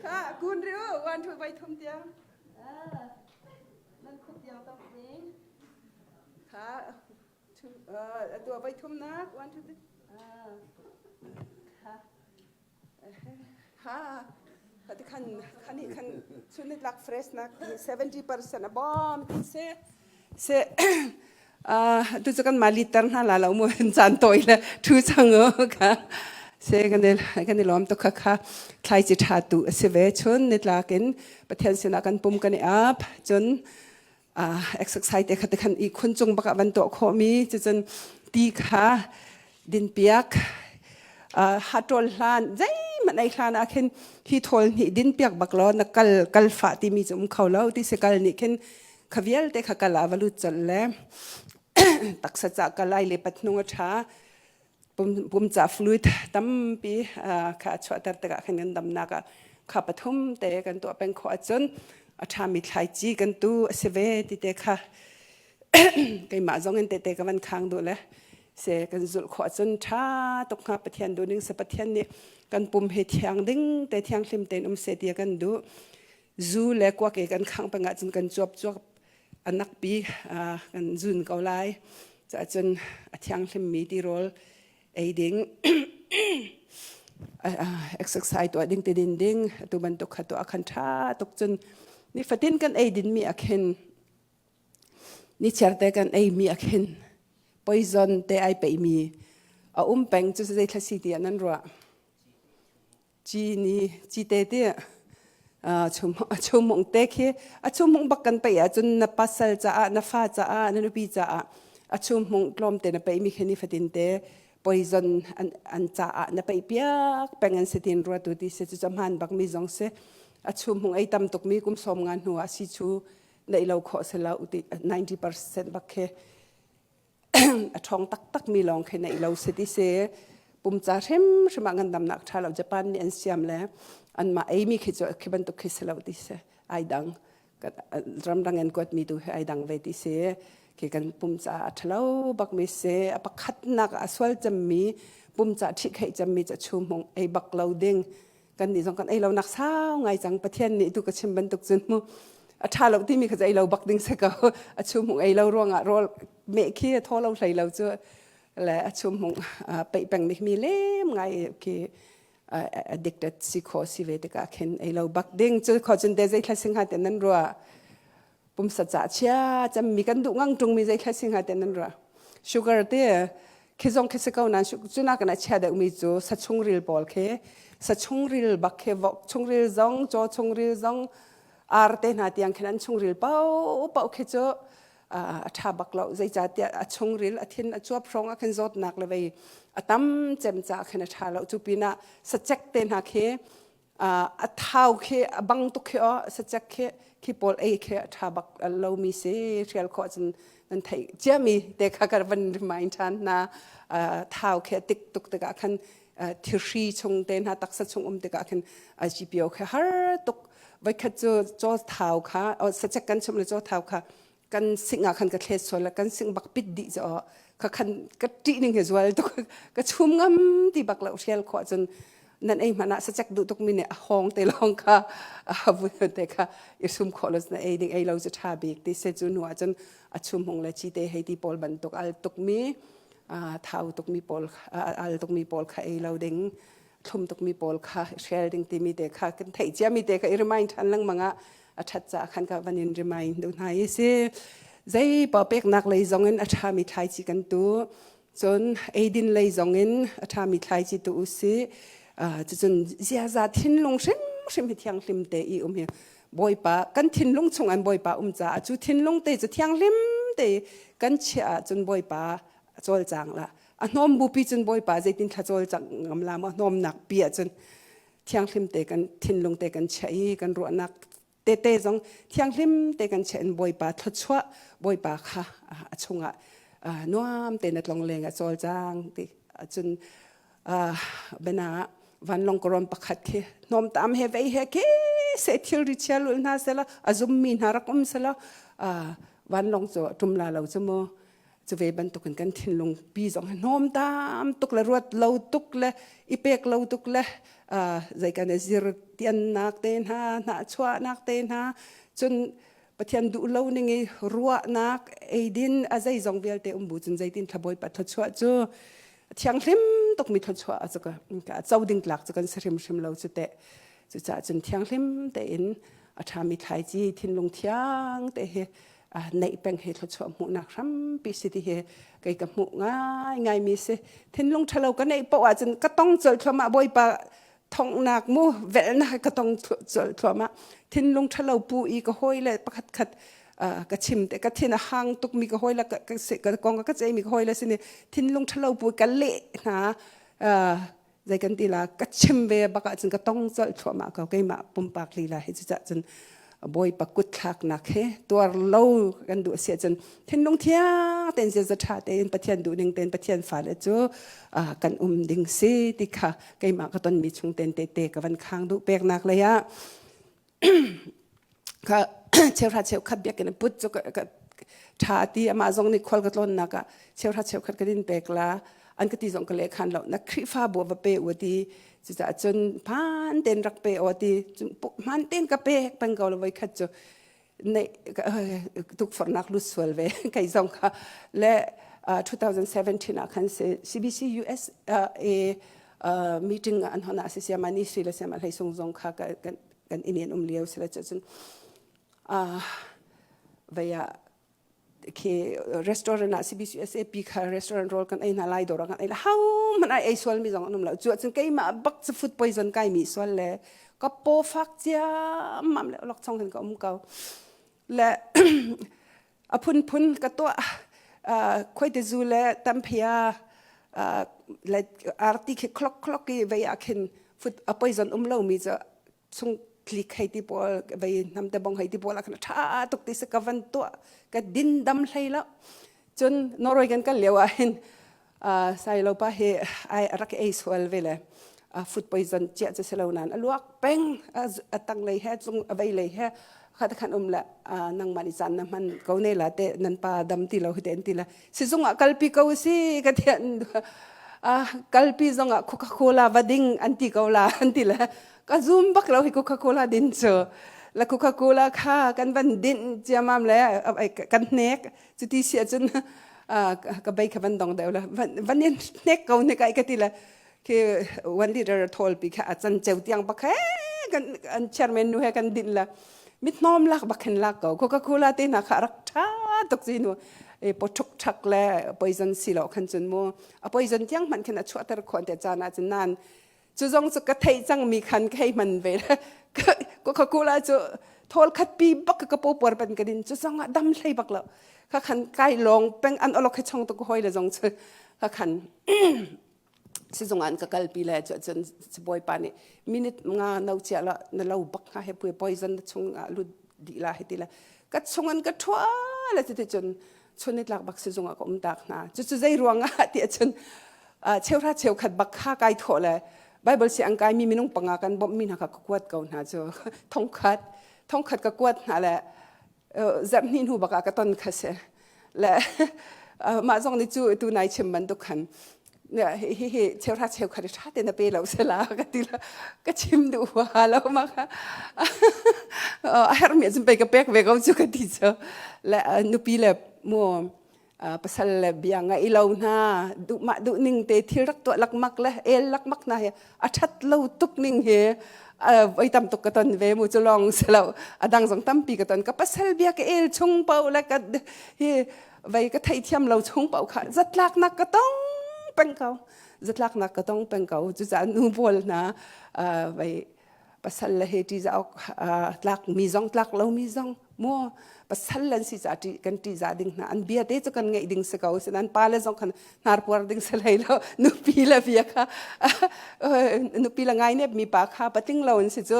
Kha kun ri u wan thu vai thum tiang. Nan khup tiang tong ding. Kha tua vai thum nak 1 2 3. Kha Ha ti khan khani khan chunitlak fresh nak 70% a bawm ti se se tu cu kan mah liter hna la lo mu caan tawi le thu chang o kha se kan i kan i lawm tuk kha kha thlaici tha tu a si ve chun nitlak in Pathian sinah kan pum kan i ap cun exercise te kha te khan i khun cung bak ah van tuah khawh mi cucun ti kha din piak hatol hlan zeihmanh ei hlan ah khin hi thawl hnih din piak bak law na kal kal fah timi cu um kho lo ti si kal nih khin kha vialte kha kal ah va lut colh le taksa ca kalai le pathnung a tha pum ca fluid tampi kha a chuahter tikah khan kan damnak ah kha pathum te kan tuah peng khawh ahcun a ṭhami thlaici kan tu a si ve ti te kha keimah zong in tete ka van khang duh le se kan zulh khawh ahcun ṭha tuk hnga Pathian duh ning se Pathian nih kan pum he thiang ding te thianghlim tein um se ti a kan duh zu le kuak e kan khang peng ahcun kan cuap cuap a nakpi kan zun ko lai cun a thianghlimmi tirawl ei ding exercise tuah ding ti din ding atu bantuk kha tuah khan ṭha tuk cun nifatin kan ei din mi a khin nichiar te kan ei mi a khin poison te ai peih mi a um peng cu zei thla si ti nan ruah Cini cite ti chumhmung te khi a chumhmung bak kan peih ahcun na pasal caah na fa caah na nupi caah a chumhmung tlawmte na peihmi khi nifatin te poison an, an caah na peih piak peng an si tin ruatu ti si cu hmaan bak mi zong si a chumhmung ei tam tukmi kum sawm nga hnu ah si chu neih lo khawh si lo ti 90% bak khi a ṭhawng taktakmi lawng khi neih lo si ti si pumca hrimhrim ah ngandamnak ṭha lo Japan nih an siam le anmah eimi khi cu khi bantuk khi si lo ti si ai dang ramdang an kuatmi tu hi ai dang ve ti si khi kan pumca a ṭhalo bakmi si a pakhatnak a sual cemmi pumca ṭhihkheih cemmi cu chumhmung ei bak lo ding kan nih zong kan ei lo nak sau ngai cang pathian nih tu ka chim bantuk cun mu a ṭha lo timi kha ei lo bak ding se ko a chum hmung ei lo ruangah rawl meh khi a thaw lo hlei lo cu le a chum hmung peih peng mi mi lem ngai khi addicted si kho si ve tikah khin ei lo bak ding cu kho cun te zei thla sing ha te nan rua pumsa ca chia cammi kan duh ngang ṭungmi zei thla si hnga te nan ruah sugar te khi zong khi si ko nan cuna kana chia deuh mi cu sa chungril pawl khi sa chungril bak khi vok chungril zong caw chungril zong ar te hna tiang khin an chungril pau pau khi cu a ṭha bak lo zeicahtiah a chungril a thin a cuap hrawng ah khin zawtnak le vei a tam cem ca khin a ṭha lo cu pinah sacek te hna khi a thau khi a bang tuk khi aw sacek khi khi pawl ei khi a ṭha bak lomi si hrial khawh cun nan theih ciami te kha ka van remind ṭhan hna thau khi a tik tuk tikah khan thirhri chung te hna taksa chung um tikah khan GPO khi har tuk voikhat cu caw thau kha sacek kan chum le caw thau kha kan sing ah khan ka thlet sual kan sing bak pit dih cho ka khan ka ṭih ning he zual tuk ka chum ngam ti bak lo hrial khawh cun nan ei hmanh ah sacek duh tuk mi nih a hawng te lawng kha a vun te kha i sum khawh lo na ei ding ei lo cu ṭha bik ti se cu hnu ah cun a chum hung le chi te hei ti pawl bantuk al tuk mi thau tuk mi pawl al tuk mi pawl kha ei lo ding thlum tukmi pawl kha hrial ding timi te kha kan theih ciami te kha i remind ṭhan lengmang ah a ṭhat caah khan ka van in remind duh hna i si zei paoh peknak lei zong in a ṭhami thlaici kan tu cun eidin lei zong in a ṭhami thlaici tu u si cucun ziaza thinlung hrimhrim hi thianghlim te i um hi Bawipa kan thinlung chung an Bawipa um caah cu thinlung te cu thianghlim te kan chiah ahcun Bawipa a cawlcang la a hnawm bupi cun bawipa zeitin thla cawlcang ngam la maw hnawmnak pi ahcun thianghlim te kan thinlung te kan chiah i kan ruahnak tete zong thianghlim te kan chiah in Bawipa thluachuah Bawipa kha a chungah nuam tein a tlong leng a cawlcang ti cun bena vanlong karon pakhat khi hnawmtam he vei he khi se thilri chia lul hna sela a zummi hna rak um sela vanlong cu tum la lo cu mu cu ve bantukin kan thinlung pi zong hi hnawmtam tuk le ruat lo tuk le i pek lo tuk le zei kan zir tiannak te hna hna chuahnak te hna cun Pathian duh lo ning i ruahnak eidin a zeizong vialte um bu cun zeitin thlabawipa thluachuah cu thianghlim tukmi thluachuah a cu ka co ding tlak cu kan si hrimhrim lo cu teh. Cucaah cun thianghlim tein a ṭhami thlaici thinlung thiang te hi neih peng hi thluachuah hmuhnak hrampi si ti hi kei ka hmuh ngaingai mi si. Thinlung ṭhalo ka neih paoh ahcun ka tong colh thluahmah Bawipa thonghnak mu velhnak ka tong colh thluahmah thinlung ṭhalo pu i ka hawi le pakhat khat ka chim te ka thin a hang tuk mi ka hawi le ka kong ka ceih mi ka hawi le sin i thinlung ṭhalo pu ka leh hna zei kan ti la ka chim ve bak ahcun ka tong colh thluahmah ko keimah pumpak lila hi cucah cun Bawipa kutthlaknak he tuar lo kan duh si ahcun thinlung thiang tein ziaza ṭha tein Pathian duhning tein Pathian fale cu kan um ding si ti kha keimah ka tonmi chung ten tete ka van khang duh peknak lei ah kha cheuhra cheukhat biakinn put cu ka ṭha ti amah zong nih khual ka tlawnnak ah cheuhra cheukhat ka din pek la an ka ti zong ka leh khan lo na Khrihfabu va pe u ti cucaah cun hmaan tein rak pe aw ti hmaan tein ka pek peng ko lo voi khat cu neih tukforhnak lut sual ve kei zong kha le 2017 ah khan CBC US a meeting an hon ah si siama ni sui le siama hlei sung zong kha kan kan in um lio sila cun vei ah khi restaurant ah CBCUSA pi kha restaurant roll kan ei hna lai dawr kan ei la hau man ai ei sual mi zong an um lo cu ahcun keimah bak cu food poison kai mi sual le ka paw fak ciammam le lok chong hin ka um ko le a phunphun ka tuah khuaite zu le tamphia le arti khi khlok khlok i vei ah khin food a poison um lo mi cu chung tlik hei ti pawl vei hnamte bong hei ti pawl ah khan ṭha tuk ti si ka van tuah ka din dam hlei lo cun Norway kan kal lio ah hin sailo pa hi ai rak ei sual ve le food poison chia cu si lo nan a luak peng a tang lei he cung a vei lei he khat khan um le nangmah nih caan na hman ko ne la te nan pa dam ti lo hi te an ti la sizung ah kalpi ko si ka thian kalpi zong ah Coca Cola va ding an ti ko la an ti le ka zum bak lo hi Coca-Cola din cu la Coca-Cola kha kan van din ciamam le kan hnek cuti si ahcun ka bei kha van dong deuh la van in hnek ko ne kai ka ti le khi one liter thawl pi kha a can ceu tiang bak he kan an chairman nu he kan din la mithnawm lak bak khin lak ko Coca-Cola te hna kha rak tha tuk ci nu e pothuk thak le poison si lo khan cun mu a poison tiang hmanh khin a chuahter khon te caan ah cun nan Cu zong cu ka theih cangmi khan ka hei hman ve. Coca-Cola cu thawl khat pi bak ka paw puar ban ka din cu zong ah dam hlei bak lo. Kha khan kai lawng peng an olok he chong tu ka hoi le zong cu kha khan sizung an ka kalpi le cu cun bawipa nih minute nga no chia la na lo bak nga he pui poison na chung ah lut dih la he ti le ka chung an ka thua le ti cun chun ni tlak bak sizung ah ka um tak hna cucu zei ruang ah ti ahcun cheuhra cheukhat bak kha kai thawh le Bible si ang kai mi minung panga kan bawmh mi hna kha ka kuat ko hna cu thongkhat thongkhat ka kuat hna le zarh hnih hnu bak ah ka ton kha si le mah zong nih cu tu nai chim bantuk khan hi hi cheuhra cheukhat i ṭha te na pe lo sela ka ti la ka chim duh hua lo ma kha a herhmi ahcun pei ka pek ve ko cu ka ti cu le nupi le mu pasal le bia ngaih lo hna duh mah duh ning te thil rak tuah lakmak le el lakmak hna hi a ṭhat lo tuk ning hi voi tam tuk ka ton ve mu cu lawng si lo a dang zong tampi ka ton ka pasal bia ka el chung paoh le ka hi vei ka theithiam lo chung paoh kha zatlaknak ka tong peng ko zatlaknak ka tong peng ko cucaah nu pawl hna vei pasal le he ṭihzah awk tlak mi zong tlak lo mi zong mu pasal lan si ca kan ṭihzah ding hna an bia te cu kan ngeih ding si ko sinan pa le zong khan hnarpuar ding si hlei lo nupi le bia kha nupi le ngai nep mi pa kha patling lo an si cu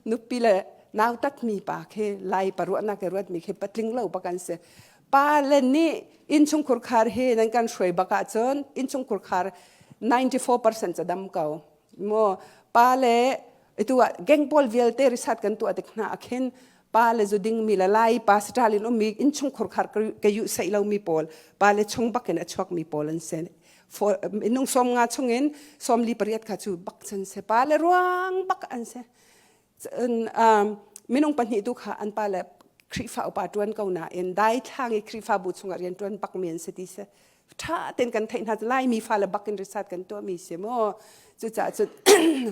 nupi le. Nautatmi pa khi Lai pa ruahnak i ruatmi khi patling lo bak an si. Pa le nih innchungkhur khar hi nan kan hruai bak ahcun innchungkhur khar 94% ca dam ko. Mu pa le itu ah gang pawl vialte risat kan tuah tik hna ah khin pa le zu dingmi le lai pa saṭal in ummi innchungkhur khar ka yuh saih lomi pawl pa le chung bak in a chuakmi pawl an si. Minung sawm nga chungin sawm li pariat kha cu bak cun si pa le ruang bak an si. Cun minung pahnih tu kha an pa le Khrihfa upa ṭuan ko nain daithlang i Khrihfabu chungah rian ṭuan bakmi an si ti si. Ṭha tein kan theih hna Laimi fale bak in research kan tuahmi si mu. Cucaah cun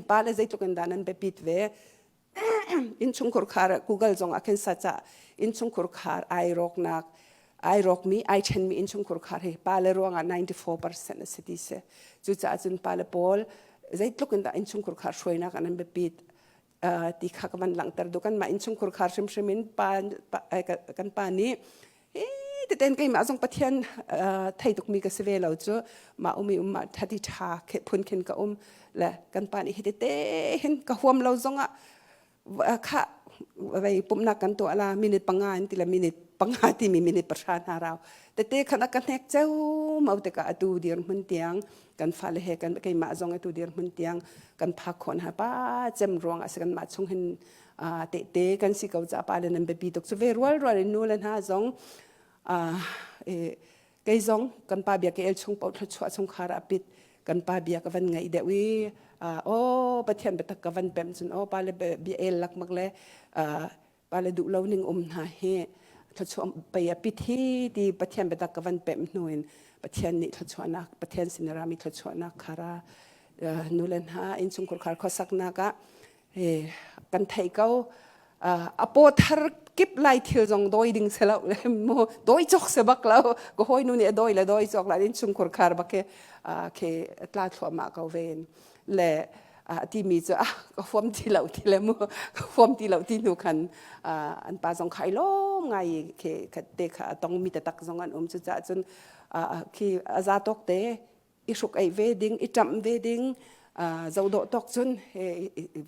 pa le zeitluk in dah nan biapit ve. Innchungkhur khar Google zong ah khin search ah innchungkhur khar ai rawknak ai rawkmi ai ṭhenmi innchungkhur khar hi pa le ruangah 94% a si ti si. Cucaah cun pa le pawl zeitluk in dah innchungkhur khar hruainak ah nan biapit ti kha ka van langhter duh kanmah innchungkhur khar hrimhrim in pa, kan pa nih hi teten keimah zong Pathian thei tukmi ka si ve lo cu mah umi um mah thati tha phun khin ka um le kan pa nih hi tete hin ka huam lo zongah kha vei pumhnak kan tuah la minute panga in ti la minute panga timi minute pahra hna rau tete khan a ka hnek ceu mau tikah atu dir hmun tiang kan fale he kan keimah zong atu dir hmun tiang kan phak khawh hna pa cem ruang a si kan mah chung hin tehte kan si ko ca pa le nan biapi tuk cu ve rual rual in nu le hna zong kei zong kan pa bia ke el chung paoh thluachuah chungkhar ah pit kan pa bia ka van ngaih deuh i aw Pathian biatak ka van pemh cun aw pa le bia el lakmak le pa le duh lo ning um hna hi thluachuah pei a pit hi ti Pathian biatak ka van pemh hnu in Pathian nih thluachuahnak Pathian sin rami thluachuahnak khara nu le hna innchungkhar khar khuasaknak ah kan theih ko a paw thar kip lai thil zong doi ding se lo le mu doi chok se bak lo ka hoi nu nih a doi le doi chok la in chungkhur khar bak ke ke tla thluahmah ko ven le ti mi cu ka huam ti lo ti le mu ka huam ti lo ti hnu khan an pa zong khai lom ngai ke te kha tong mi tatak zong an um cu cha cun khi aza tok te i hruk ei ve ding i ṭamh ve ding zohdawh tawk cun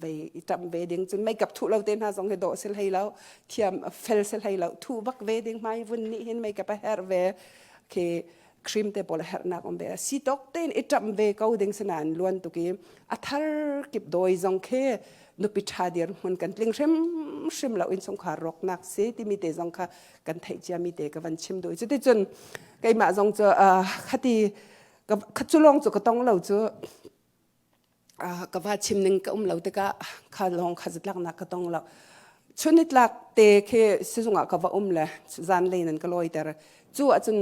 vei i ṭamh ve ding cun makeup thuh lo te hna zong hi dawh sil hlei lo thiam fel sil hlei lo thuh bak ve ding hmai vun nih hin makeup a herh ve khi cream te pawl a herhnak um ve si tawk tein i ṭamh ve ko ding sinain luan tuk i a thar kip dawi zong khi nupi ṭha dir hmun kan tling hrim hrim lo innchungkhar rawknak si timi te zong kha kan theih ciami te ka van chim duh cuticun keimah zong cu khati cu lawng cu ka tong lo cu ka va chim ning ka um lo tikah kha lawng kha zatlaknak ka tong lo chunitlak te khi sizung ah ka va um le zan lei nan ka lawiter cu ahcun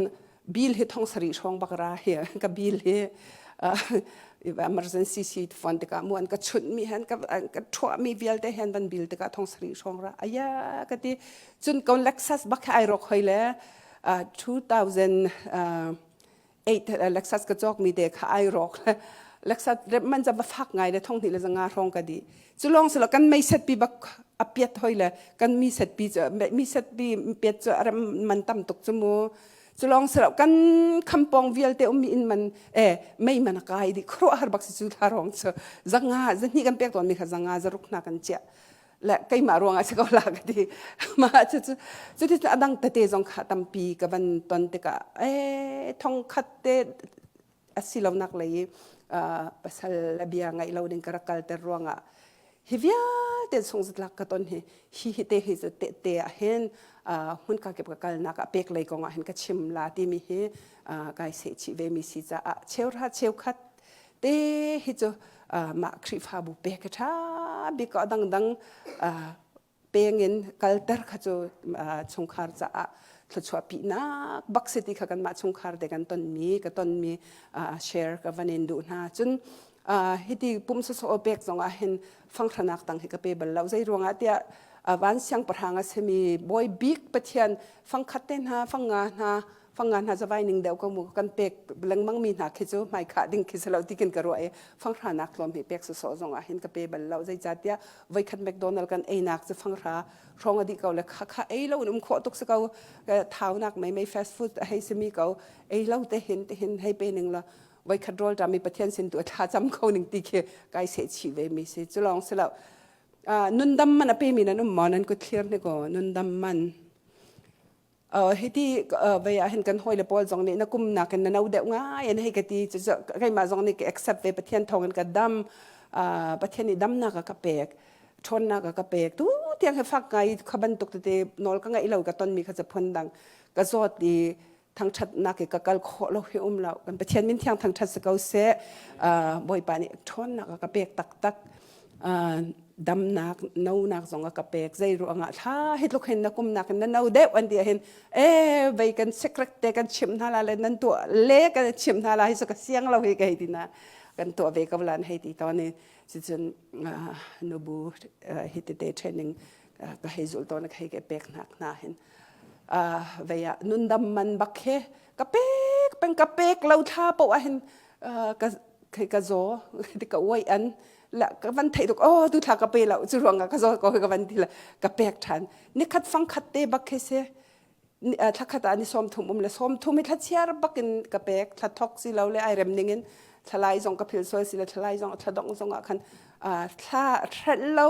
bill hi thong sarih hrawng bak ra hi ka bill hi emergency si phone tikah mu an ka chunh mi han ka ka thuah mi vialte hen van bill tikah thong sarih hrawng ra aya ka ti cun ko Lexus bak ai rok hoi le 2008 Lexus ka cawk mi te kha ai rawk Lexus rep man va fak ngai le thong hnih le zanga hrawng ka di cu lawng silo kan mei set pi bak a piat hoi le kan mi set pi cu mi set pi piat cu rem man tam tuk cu mu cu lawng silo kan khampong vialte ummi in man e mei man a kai di khro har bak si cu thla rong cu zanga zahnih kan pek tawn mi kha zanga zaruk hna kan chiah le keimah ruangah si ko la ka ti mah cu cu cuti a dang tete zong kha tampi ka van ton tikah e thong khat te a si lonak lei i pasal le bia ngaih lo ding ka rak kalter ruangah hi vialte sung zatlak ka ton hi hi hi te hi cu te te ah hin hmun ka kip ka kalnak ah pek lei kong ah hin ka chim la timi hi kai seh chih ve mi si caah cheuhra cheukhat te hi cu mah Khrihfabu pek a ṭha bik a dangdang peng in kalter kha cu chungkhar caah thluachuah pinak bak si ti kha kanmah chungkhar te kan tonmi ka tonmi share ka van in duh hna cun hiti pum sawsawh pek zong ah hin fanghranak tang hi ka pe bal lo zei ruangah tiah van siangpahrang a simi bawi bik pathian fangkhat te hna fangnga hna fanga hna zawai ning deuh ko mu kan pek lengmang mi hna khi cu hmai khah ding khi si lo ti kin ka ruah i fanghra nak tlawm hi pek sawsawh zong ah hin ka pe bal lo zeicahtiah voikhat McDonald kan einak cu fanghra hrawng a dih ko le kha kha ei lo in um khawh tuk si ko thaunak mei mei fast food a hei simi ko ei lo te hin te hin hei pe ning la voikhat rawl ṭam i Pathian sin tu a thla cam ko ning ti khi kai seh chih ve mi si cu lawng si lo. Nundam man a pemi nan um maw? Nan kut thlir hnik u. Nundam man. Hiti vei ah hin kan hawile pawl zong nih na kum nakin na no deuh ngai an hei ka ti. Cucu keimah zong nih ka accept ve. Pathian thawng in ka dam. Pathian nih damnak a ka pek. Ṭhawnnak a ka pek. Tu tiang hi fak ngai kha bantuk tete nawl ka ngaih lo ka tonmi kha cu phun dang. Ka zawt i thangṭhatnak i ka kal khawh lo hi um lo. Kan Pathian min thiang thangṭhat si ko seh. Bawipa nih ṭhawnnak a ka pek taktak. Damnak, nonak zong a ka pek. Zei ruangah thla hi tluk hin na kumnak in na no deuh an ti ahhin e vei kan secret te kan chimh hna la le nan tuah le kan chimh hna la hi cu ka siang lo hi ka hei ti na kan tuah ve ko lan hei ti tawn i cucun nubu hi tete training ka hei zul tawn ka hei ka pek hna hna hin vei ah nundam man bak he ka pek peng ka pek lo thla poh ah hin ka khei ka zaw ti ka uai an la ka van theih tuk oh tu thla ka pe lo cu ruang ah ka zaw ko ka van ti la ka pek than nikhat fang khat te bak he se thla khat ah ni sawm thum um le sawm thum hi thla chiar bak in ka pek thla thok si lo le ai rem ning in thlalai zong ka phil sual si le thlalai zong thla dong zong ah khan thla hrelh lo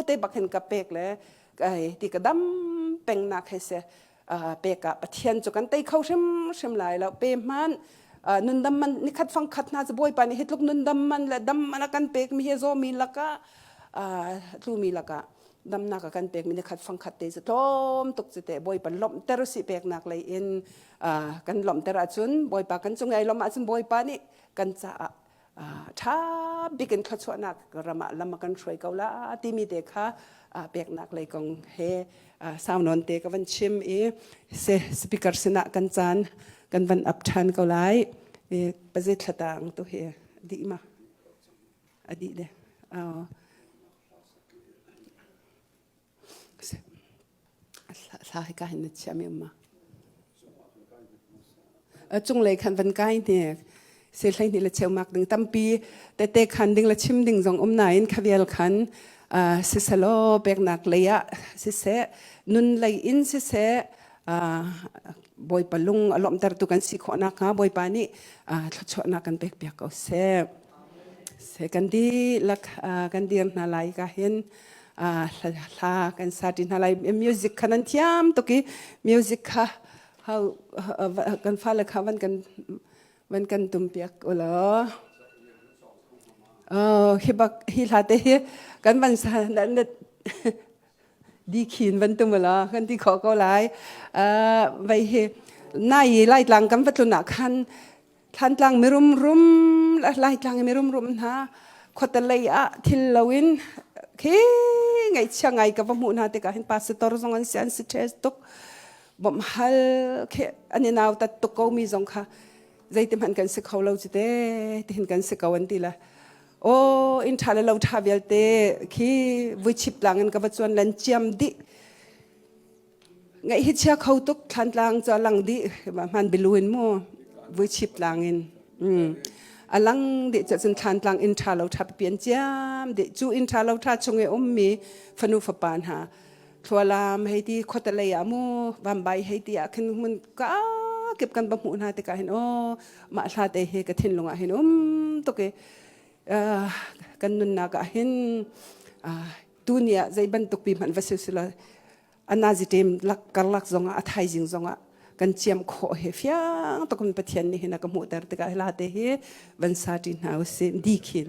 te bak hin ka pek le kai ti ka dam peng nak he se pek ah Pathian cu kan tei kho hrim hrim lai lo pe hman nundam man nikhat fang khat hna cu Bawipa nih hitluk nundam man le dam man a kan pek mi hi zaw mi lakah tlu mi lakah damnak a kan pek mi nikhat fang khat te cu tlawm tuk cu te Bawipa lawmhter si peknak lei in kan lawmhter ahcun Bawipa kan cung ai lawmh ahcun Bawipa nih kan caah ṭha bik in thluachuahnak ram ah lam a kan hruai ko la timi te kha peknak lei kong he sau nawn te ka van chim i se speaker sinah kan caan kan van up ṭhan ko lai. Paze thlatang tu hi dih ma a dih de. Thla hi ka hin na chiahmi um ma? Cunglei khan van kai hnek. Se hlei hnih le cheu mak ding tampi tete khan ding le chim ding zong um nain khavial khan siselaw peknak lei ah siseh nun lei in siseh Bawipa lung a lawmhtertu kan si khawh nakhnga Bawipa nih thluachuahnak kan pek piak ko seh. Se kan dihlak kan dir hna lai ka hin hla kan sa ṭi hna lai. Music kha nan thiam tuk i music kha hau kan fale kha van kan van kan tum piak ulaw. Oh, hi bak hi hla te hi kan van sa na di khin van tum ulaw kan ti khawh ko lai. Vai hi nai Laitlang kan va tlun ah khan Thlantlang mirum rum Laitlang i mirum rum hna khuate lei ah thil loin khi ngaihchia ngai ka va hmuh hna tikah hin pastor zong an si an si ṭhes tuk bawmh hal khi an i nautat tuk ko mi zong kha zeiti hmanh kan si kho lo cu te tihin kan si ko an ti la aw inn ṭha le lo ṭha vialte khi vuichip tlang in ka va cuan lan ciam dih Ngaih hi chia kho tuk Thlantlang cu a lang dih hman bilu in mu vuichip tlang in a lang dih cu cun Thlantlang inn ṭha lo ṭha pipi an ciam dih cu inn ṭha lo ṭha chung i ummi fanu fapa hna thlualam hei ti khuate lei ah mu vambai hei ti ah khin hmun ka kip kan va hmuh hna tikah hin aw mah hla te hi ka thinlung ah hin um tuk i kan nunnak ah hin tuni ah zei bantuk pi hmanh va si sila anazi lak karlak zongah a thaizing zongah kan ciam khawh he fiang takin Pathian nih hin a ka hmuhter tikah hla te hi van sa ṭi hna usih di khin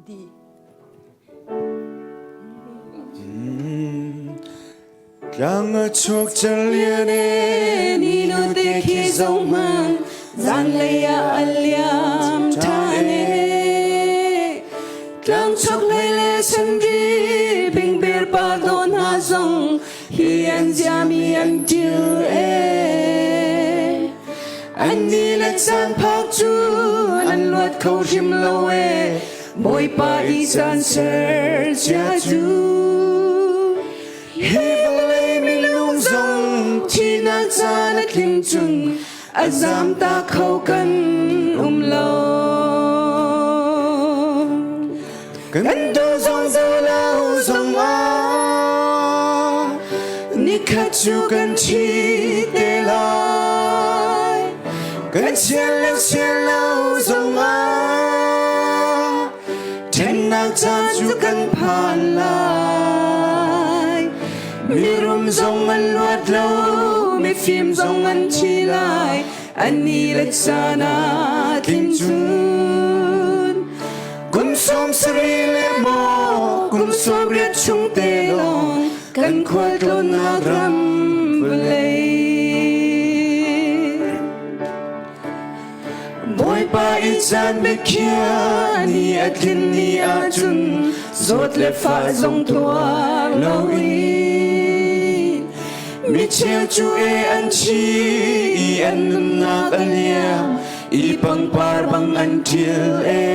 di Tlang a chuak calian e ni nu te khi zong hman zanlei ah a liam ṭhan e Tlang chuak lei le senri bingbir par dawh hna zong hi an ziami an ṭil e An ni le caan phak cu an luat kho hrim lo e Bawipa i caan ser cia cu Hi vawlei minung zong thihnak caan a tling cun a zam ta kho kan um lo. Kan do zong zo lo zong ah nikhat cu kan thi te lai. Kan sian le sian lo zong ah. kan phan lai. Mirum zong an luat lo, mifim zong an thi lai, an ni le caan ah tlin cun. Kum 70 le maw, kum 80 chung te lawng, kan khualtlawnnak ram vawlei. Bawipa i caan biakhiah ni a tlin ni ahcun zawt le fah zong tuar loin mi cheu cu e an thi i an nunnak a liam i pangpar bang an ṭil e.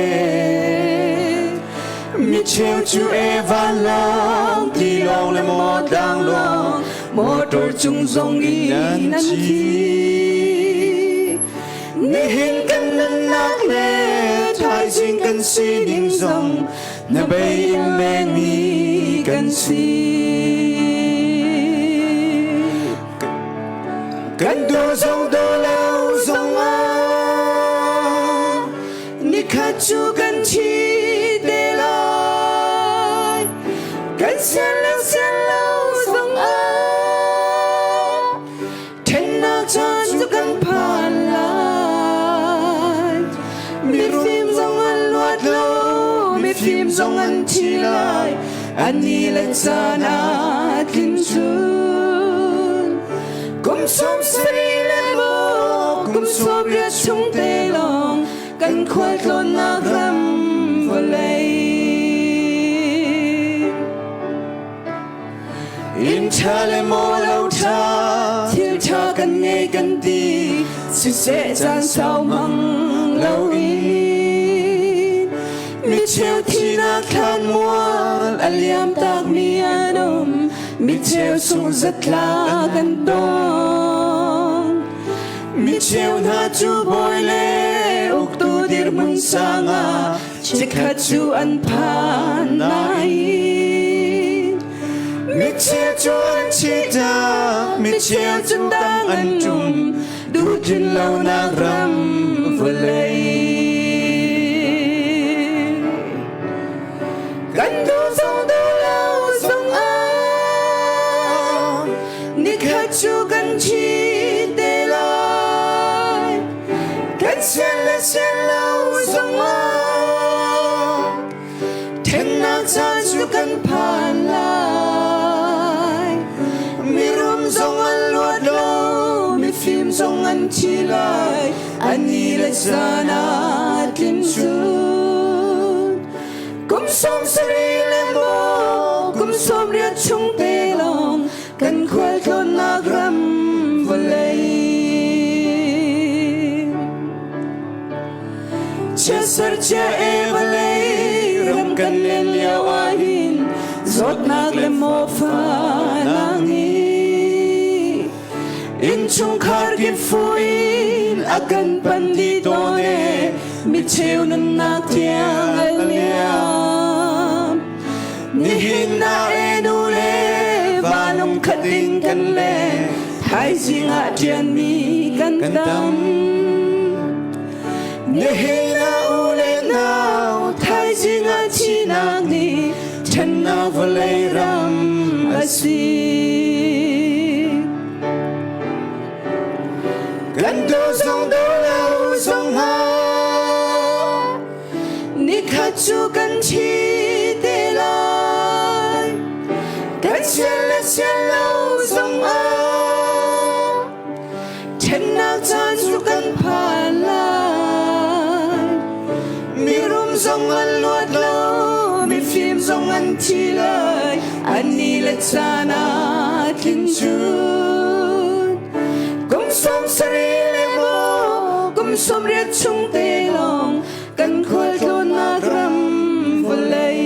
Mi cheu cu e vanlawng tilawng le maw tlanglawng motor cung zong in an thi. Nihin kan nunnak le thaizing kan sining zong na bei in lengmi kan si. Kan do zong do lo zong ah nikhat cu kan thi te lai. Kan sian lo sian lo zong ah Thennak caan cu kan phan lai. Mifim zong an luat lo, mifim zong an thi lai. An ni le caan ah tlin cun. Kum 70 le maw, kum 80 chung te lawng kan khualtlawnnak ram vawlei. Inn ṭha le maw lo ṭha, thil ṭha kan ngei kan ti, siseh caan sau hmang loin. Mi cheu thihnak thlan mual a liam takmi an um, mi cheu sung zatla kan tong. Mi cheu hna cu bawi le uktu dirhmun sang ah chikkhat cu an phan nain micheu cu an chita, micheu cu tang an ṭum, duhtlin lonak ram vawlei. Kan duh zong duh lo zong ah nikhat cu kan thi te lai. Kan sian le sian lo zongah thennak caan cu kan phan lai. Mirum zong an luat lo, mifim zong an thi lai. An ni le caan ah tlin cun. Kum 70 le maw, kum 80 chung te lawng kan khualtlawnnak ram vawlei. Chiatser chia e vawlei ram kan len lio ah hin zawtnak le mawfa nangi innchungkhar kip fuin a kan pan dih tawn e mi cheu nunnak tiang al liam. Nihin na e nu le va lungkhat in kan le thaizing ah ṭianmi kan tam. Nihin na u le nau thaizing ah thihnak nih ṭhennak vawlei ram a si. Kan do zong do lo zong ah nikhat cu kan thi te lai. Kan sian le sian lo zong ah ṭhennak caan cu kan phan lai. Mirum zong an luat lo, mifim zong an thi lai. An ni le caan ah tlin cun. Kum 70 le maw, kum 80 chung te lawng kan khualtlawnnak ram vawlei.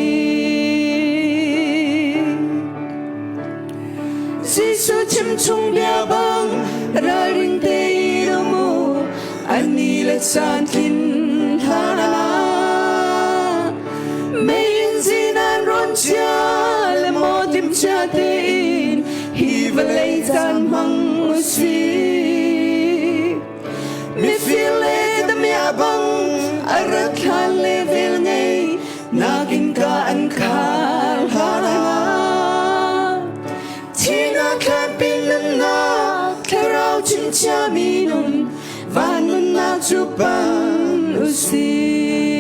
Jesuh chimchung bia bang ralring tein um u, an ni le caan tlin hlan ah. Mei in zinan rawn cia le maw tim cia tein hi vawlei caan hmang u sih. Mifir le damiah bang a rat hlan le vel ngei nakin ka an. khar hlan ah Thihnak thlanpi nunnak thlarau chimchiami nun van nunnak cu pan usih.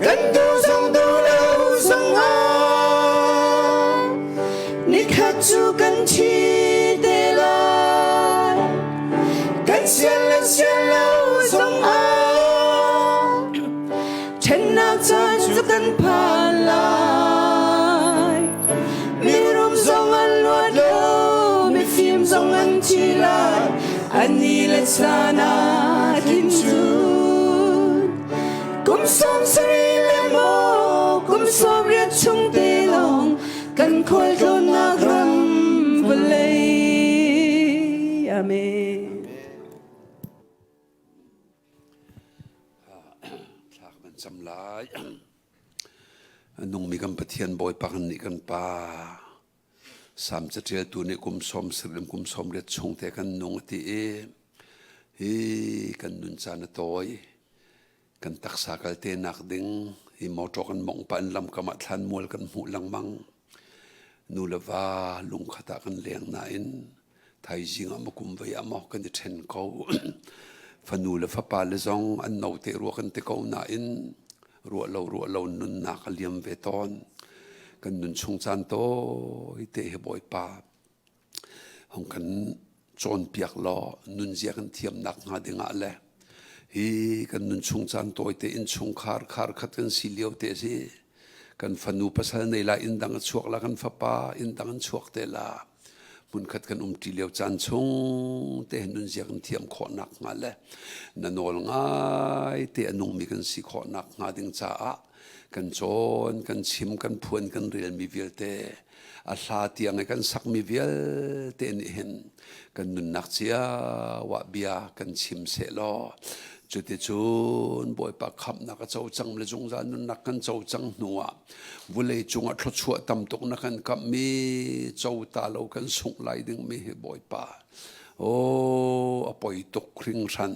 Kan duh zong duh lo zong ah nikhat cu kan thi te lai. Kan sian le sian lo zong ah ṭhennak caan cu kan phan lai. Mirum zong an luat lo, mifim zong an thi lai. An ni le caan ah tlin cun. Kum 70 le maw kum 80 chung te lawng kan khualtlawnnak ram vawlei. Amen. Thla kan cam lai. Nungmi kan Pathian Bawipa kan nih kan Pa. Sam caṭialtu nih kum sawm sarih kum sawm riat chung te kan nung a ti i hi kan nun caan a tawi. Kan taksa kal te nak ding hi motor kan mong pa in lamkam ah thlanmual kan hmuh lengmang. Nu le va lungkhat ah kan leng nain thaizing ah maw kum voi ah maw kan i ṭhen ko. Fanu le fapa le zong an no te rua kan ti ko nain ruah lo ruah lo nunnak a liam ve tawn. Kan nun chung caan tawi te hi Bawipa hong kan cawnpiak law nunzia kan thiamnak hnga dingah le hi kan nun chung caan tawi te in chungkhar khar khat kan si lio te si kan fanu pasal nei la inn dang a chuak la kan fapa inn dang an chuak te la hmunkhat kan umṭi lio caan chung te nunzia kan thiam khawhnak hnga le na nawl ngai te a nungmi kan si khawhnak hnga ding caah kan cawn kan chim kan phuan kan relmi vialte a hla tiang i kan sakmi vialte nih hin kan nunnak cio ah bia kan chim sehlaw cuticun Bawipa khamhnak a co cang le zungzal nunnak kan co cang hnu ah vulei cungah thluachuah tam tuk na kan kamhmi co ta lo kan sungh lai dingmi hi Bawipa aw a poi tuk hringhran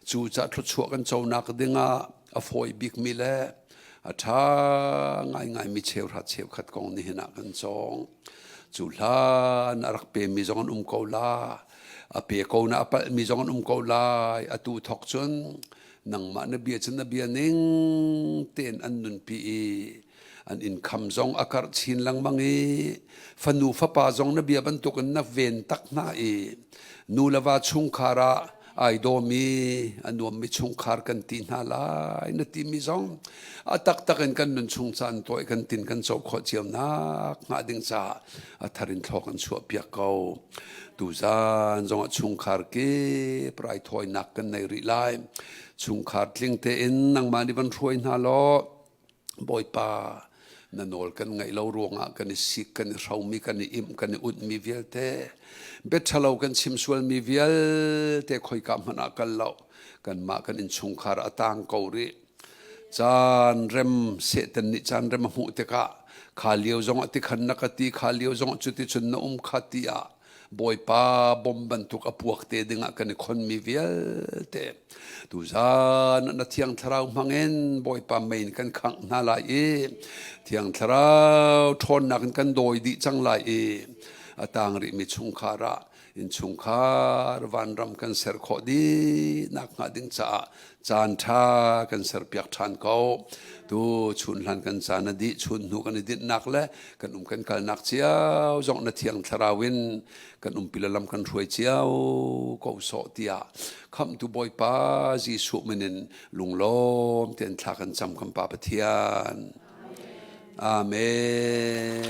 cucah thluachuah kan conak dingah a fawi bikmi le a ṭha ngaingaimi cheuhra cheukhat kong nihin ah kan cawng. Cu hlan a rak pemi zong an um ko la. A pe ko na a palhmi zong an um ko lai. Atu thok cun nangmah na bia cun na bia ning tein an nunpi i an income zong a karh chin lengmang i fanu fapa zong na bia bantukin na ven tak hna i nu le va chungkhar ah ai dawmi a nuammi chungkhar kan ti hna lai na timi zong a taktak in kan nun chung caan tawi kan tin kan co khawh cio nak hnga ding caah a thar in thlo kan chuah piak ko tuzan zong ah chungkhar kip raithawinak kan nei rih lai chungkhar tling tein nangmah nih van hruai hna law Bawipa, na nawl kan ngaih lo ruangah kan i sik, kan i hromi, kan i imh, kan i utmi vialte, biaṭhalo kan chim sualmi vialte khoika hmanh ah kal lo, kanmah kan innchungkhar a tang ko rih. Caan rem Satan nih caan rem a hmuh tikah kha lio zongah tikhan na ka ti, kha lio zongah cuticun na um kha ti ah Bawipa bom bantuk a puak te dingah kan i khonmi vialte tuzan na thiang thlarau hmangin Bawipa mei in kan khangh hna lai i thiang thlarau ṭhawnnak in kan dawi dih cang lai i a tang rihmi chungkhar ah innchungkhar vanram kan ser khawh dih nak hnga ding caah caan ṭha kan serpiak ṭhan ko tu chun hlan kan caan a dih chun hnu kan i dinhnak le kan um kan kalnak cio zong na thiang thlarau in kan umpi le lam kan hruai cio ko sawh tiah khamhtu Bawipa Jesuh min in lunglawm tein thla kan cam kan Pa Pathian. Amen.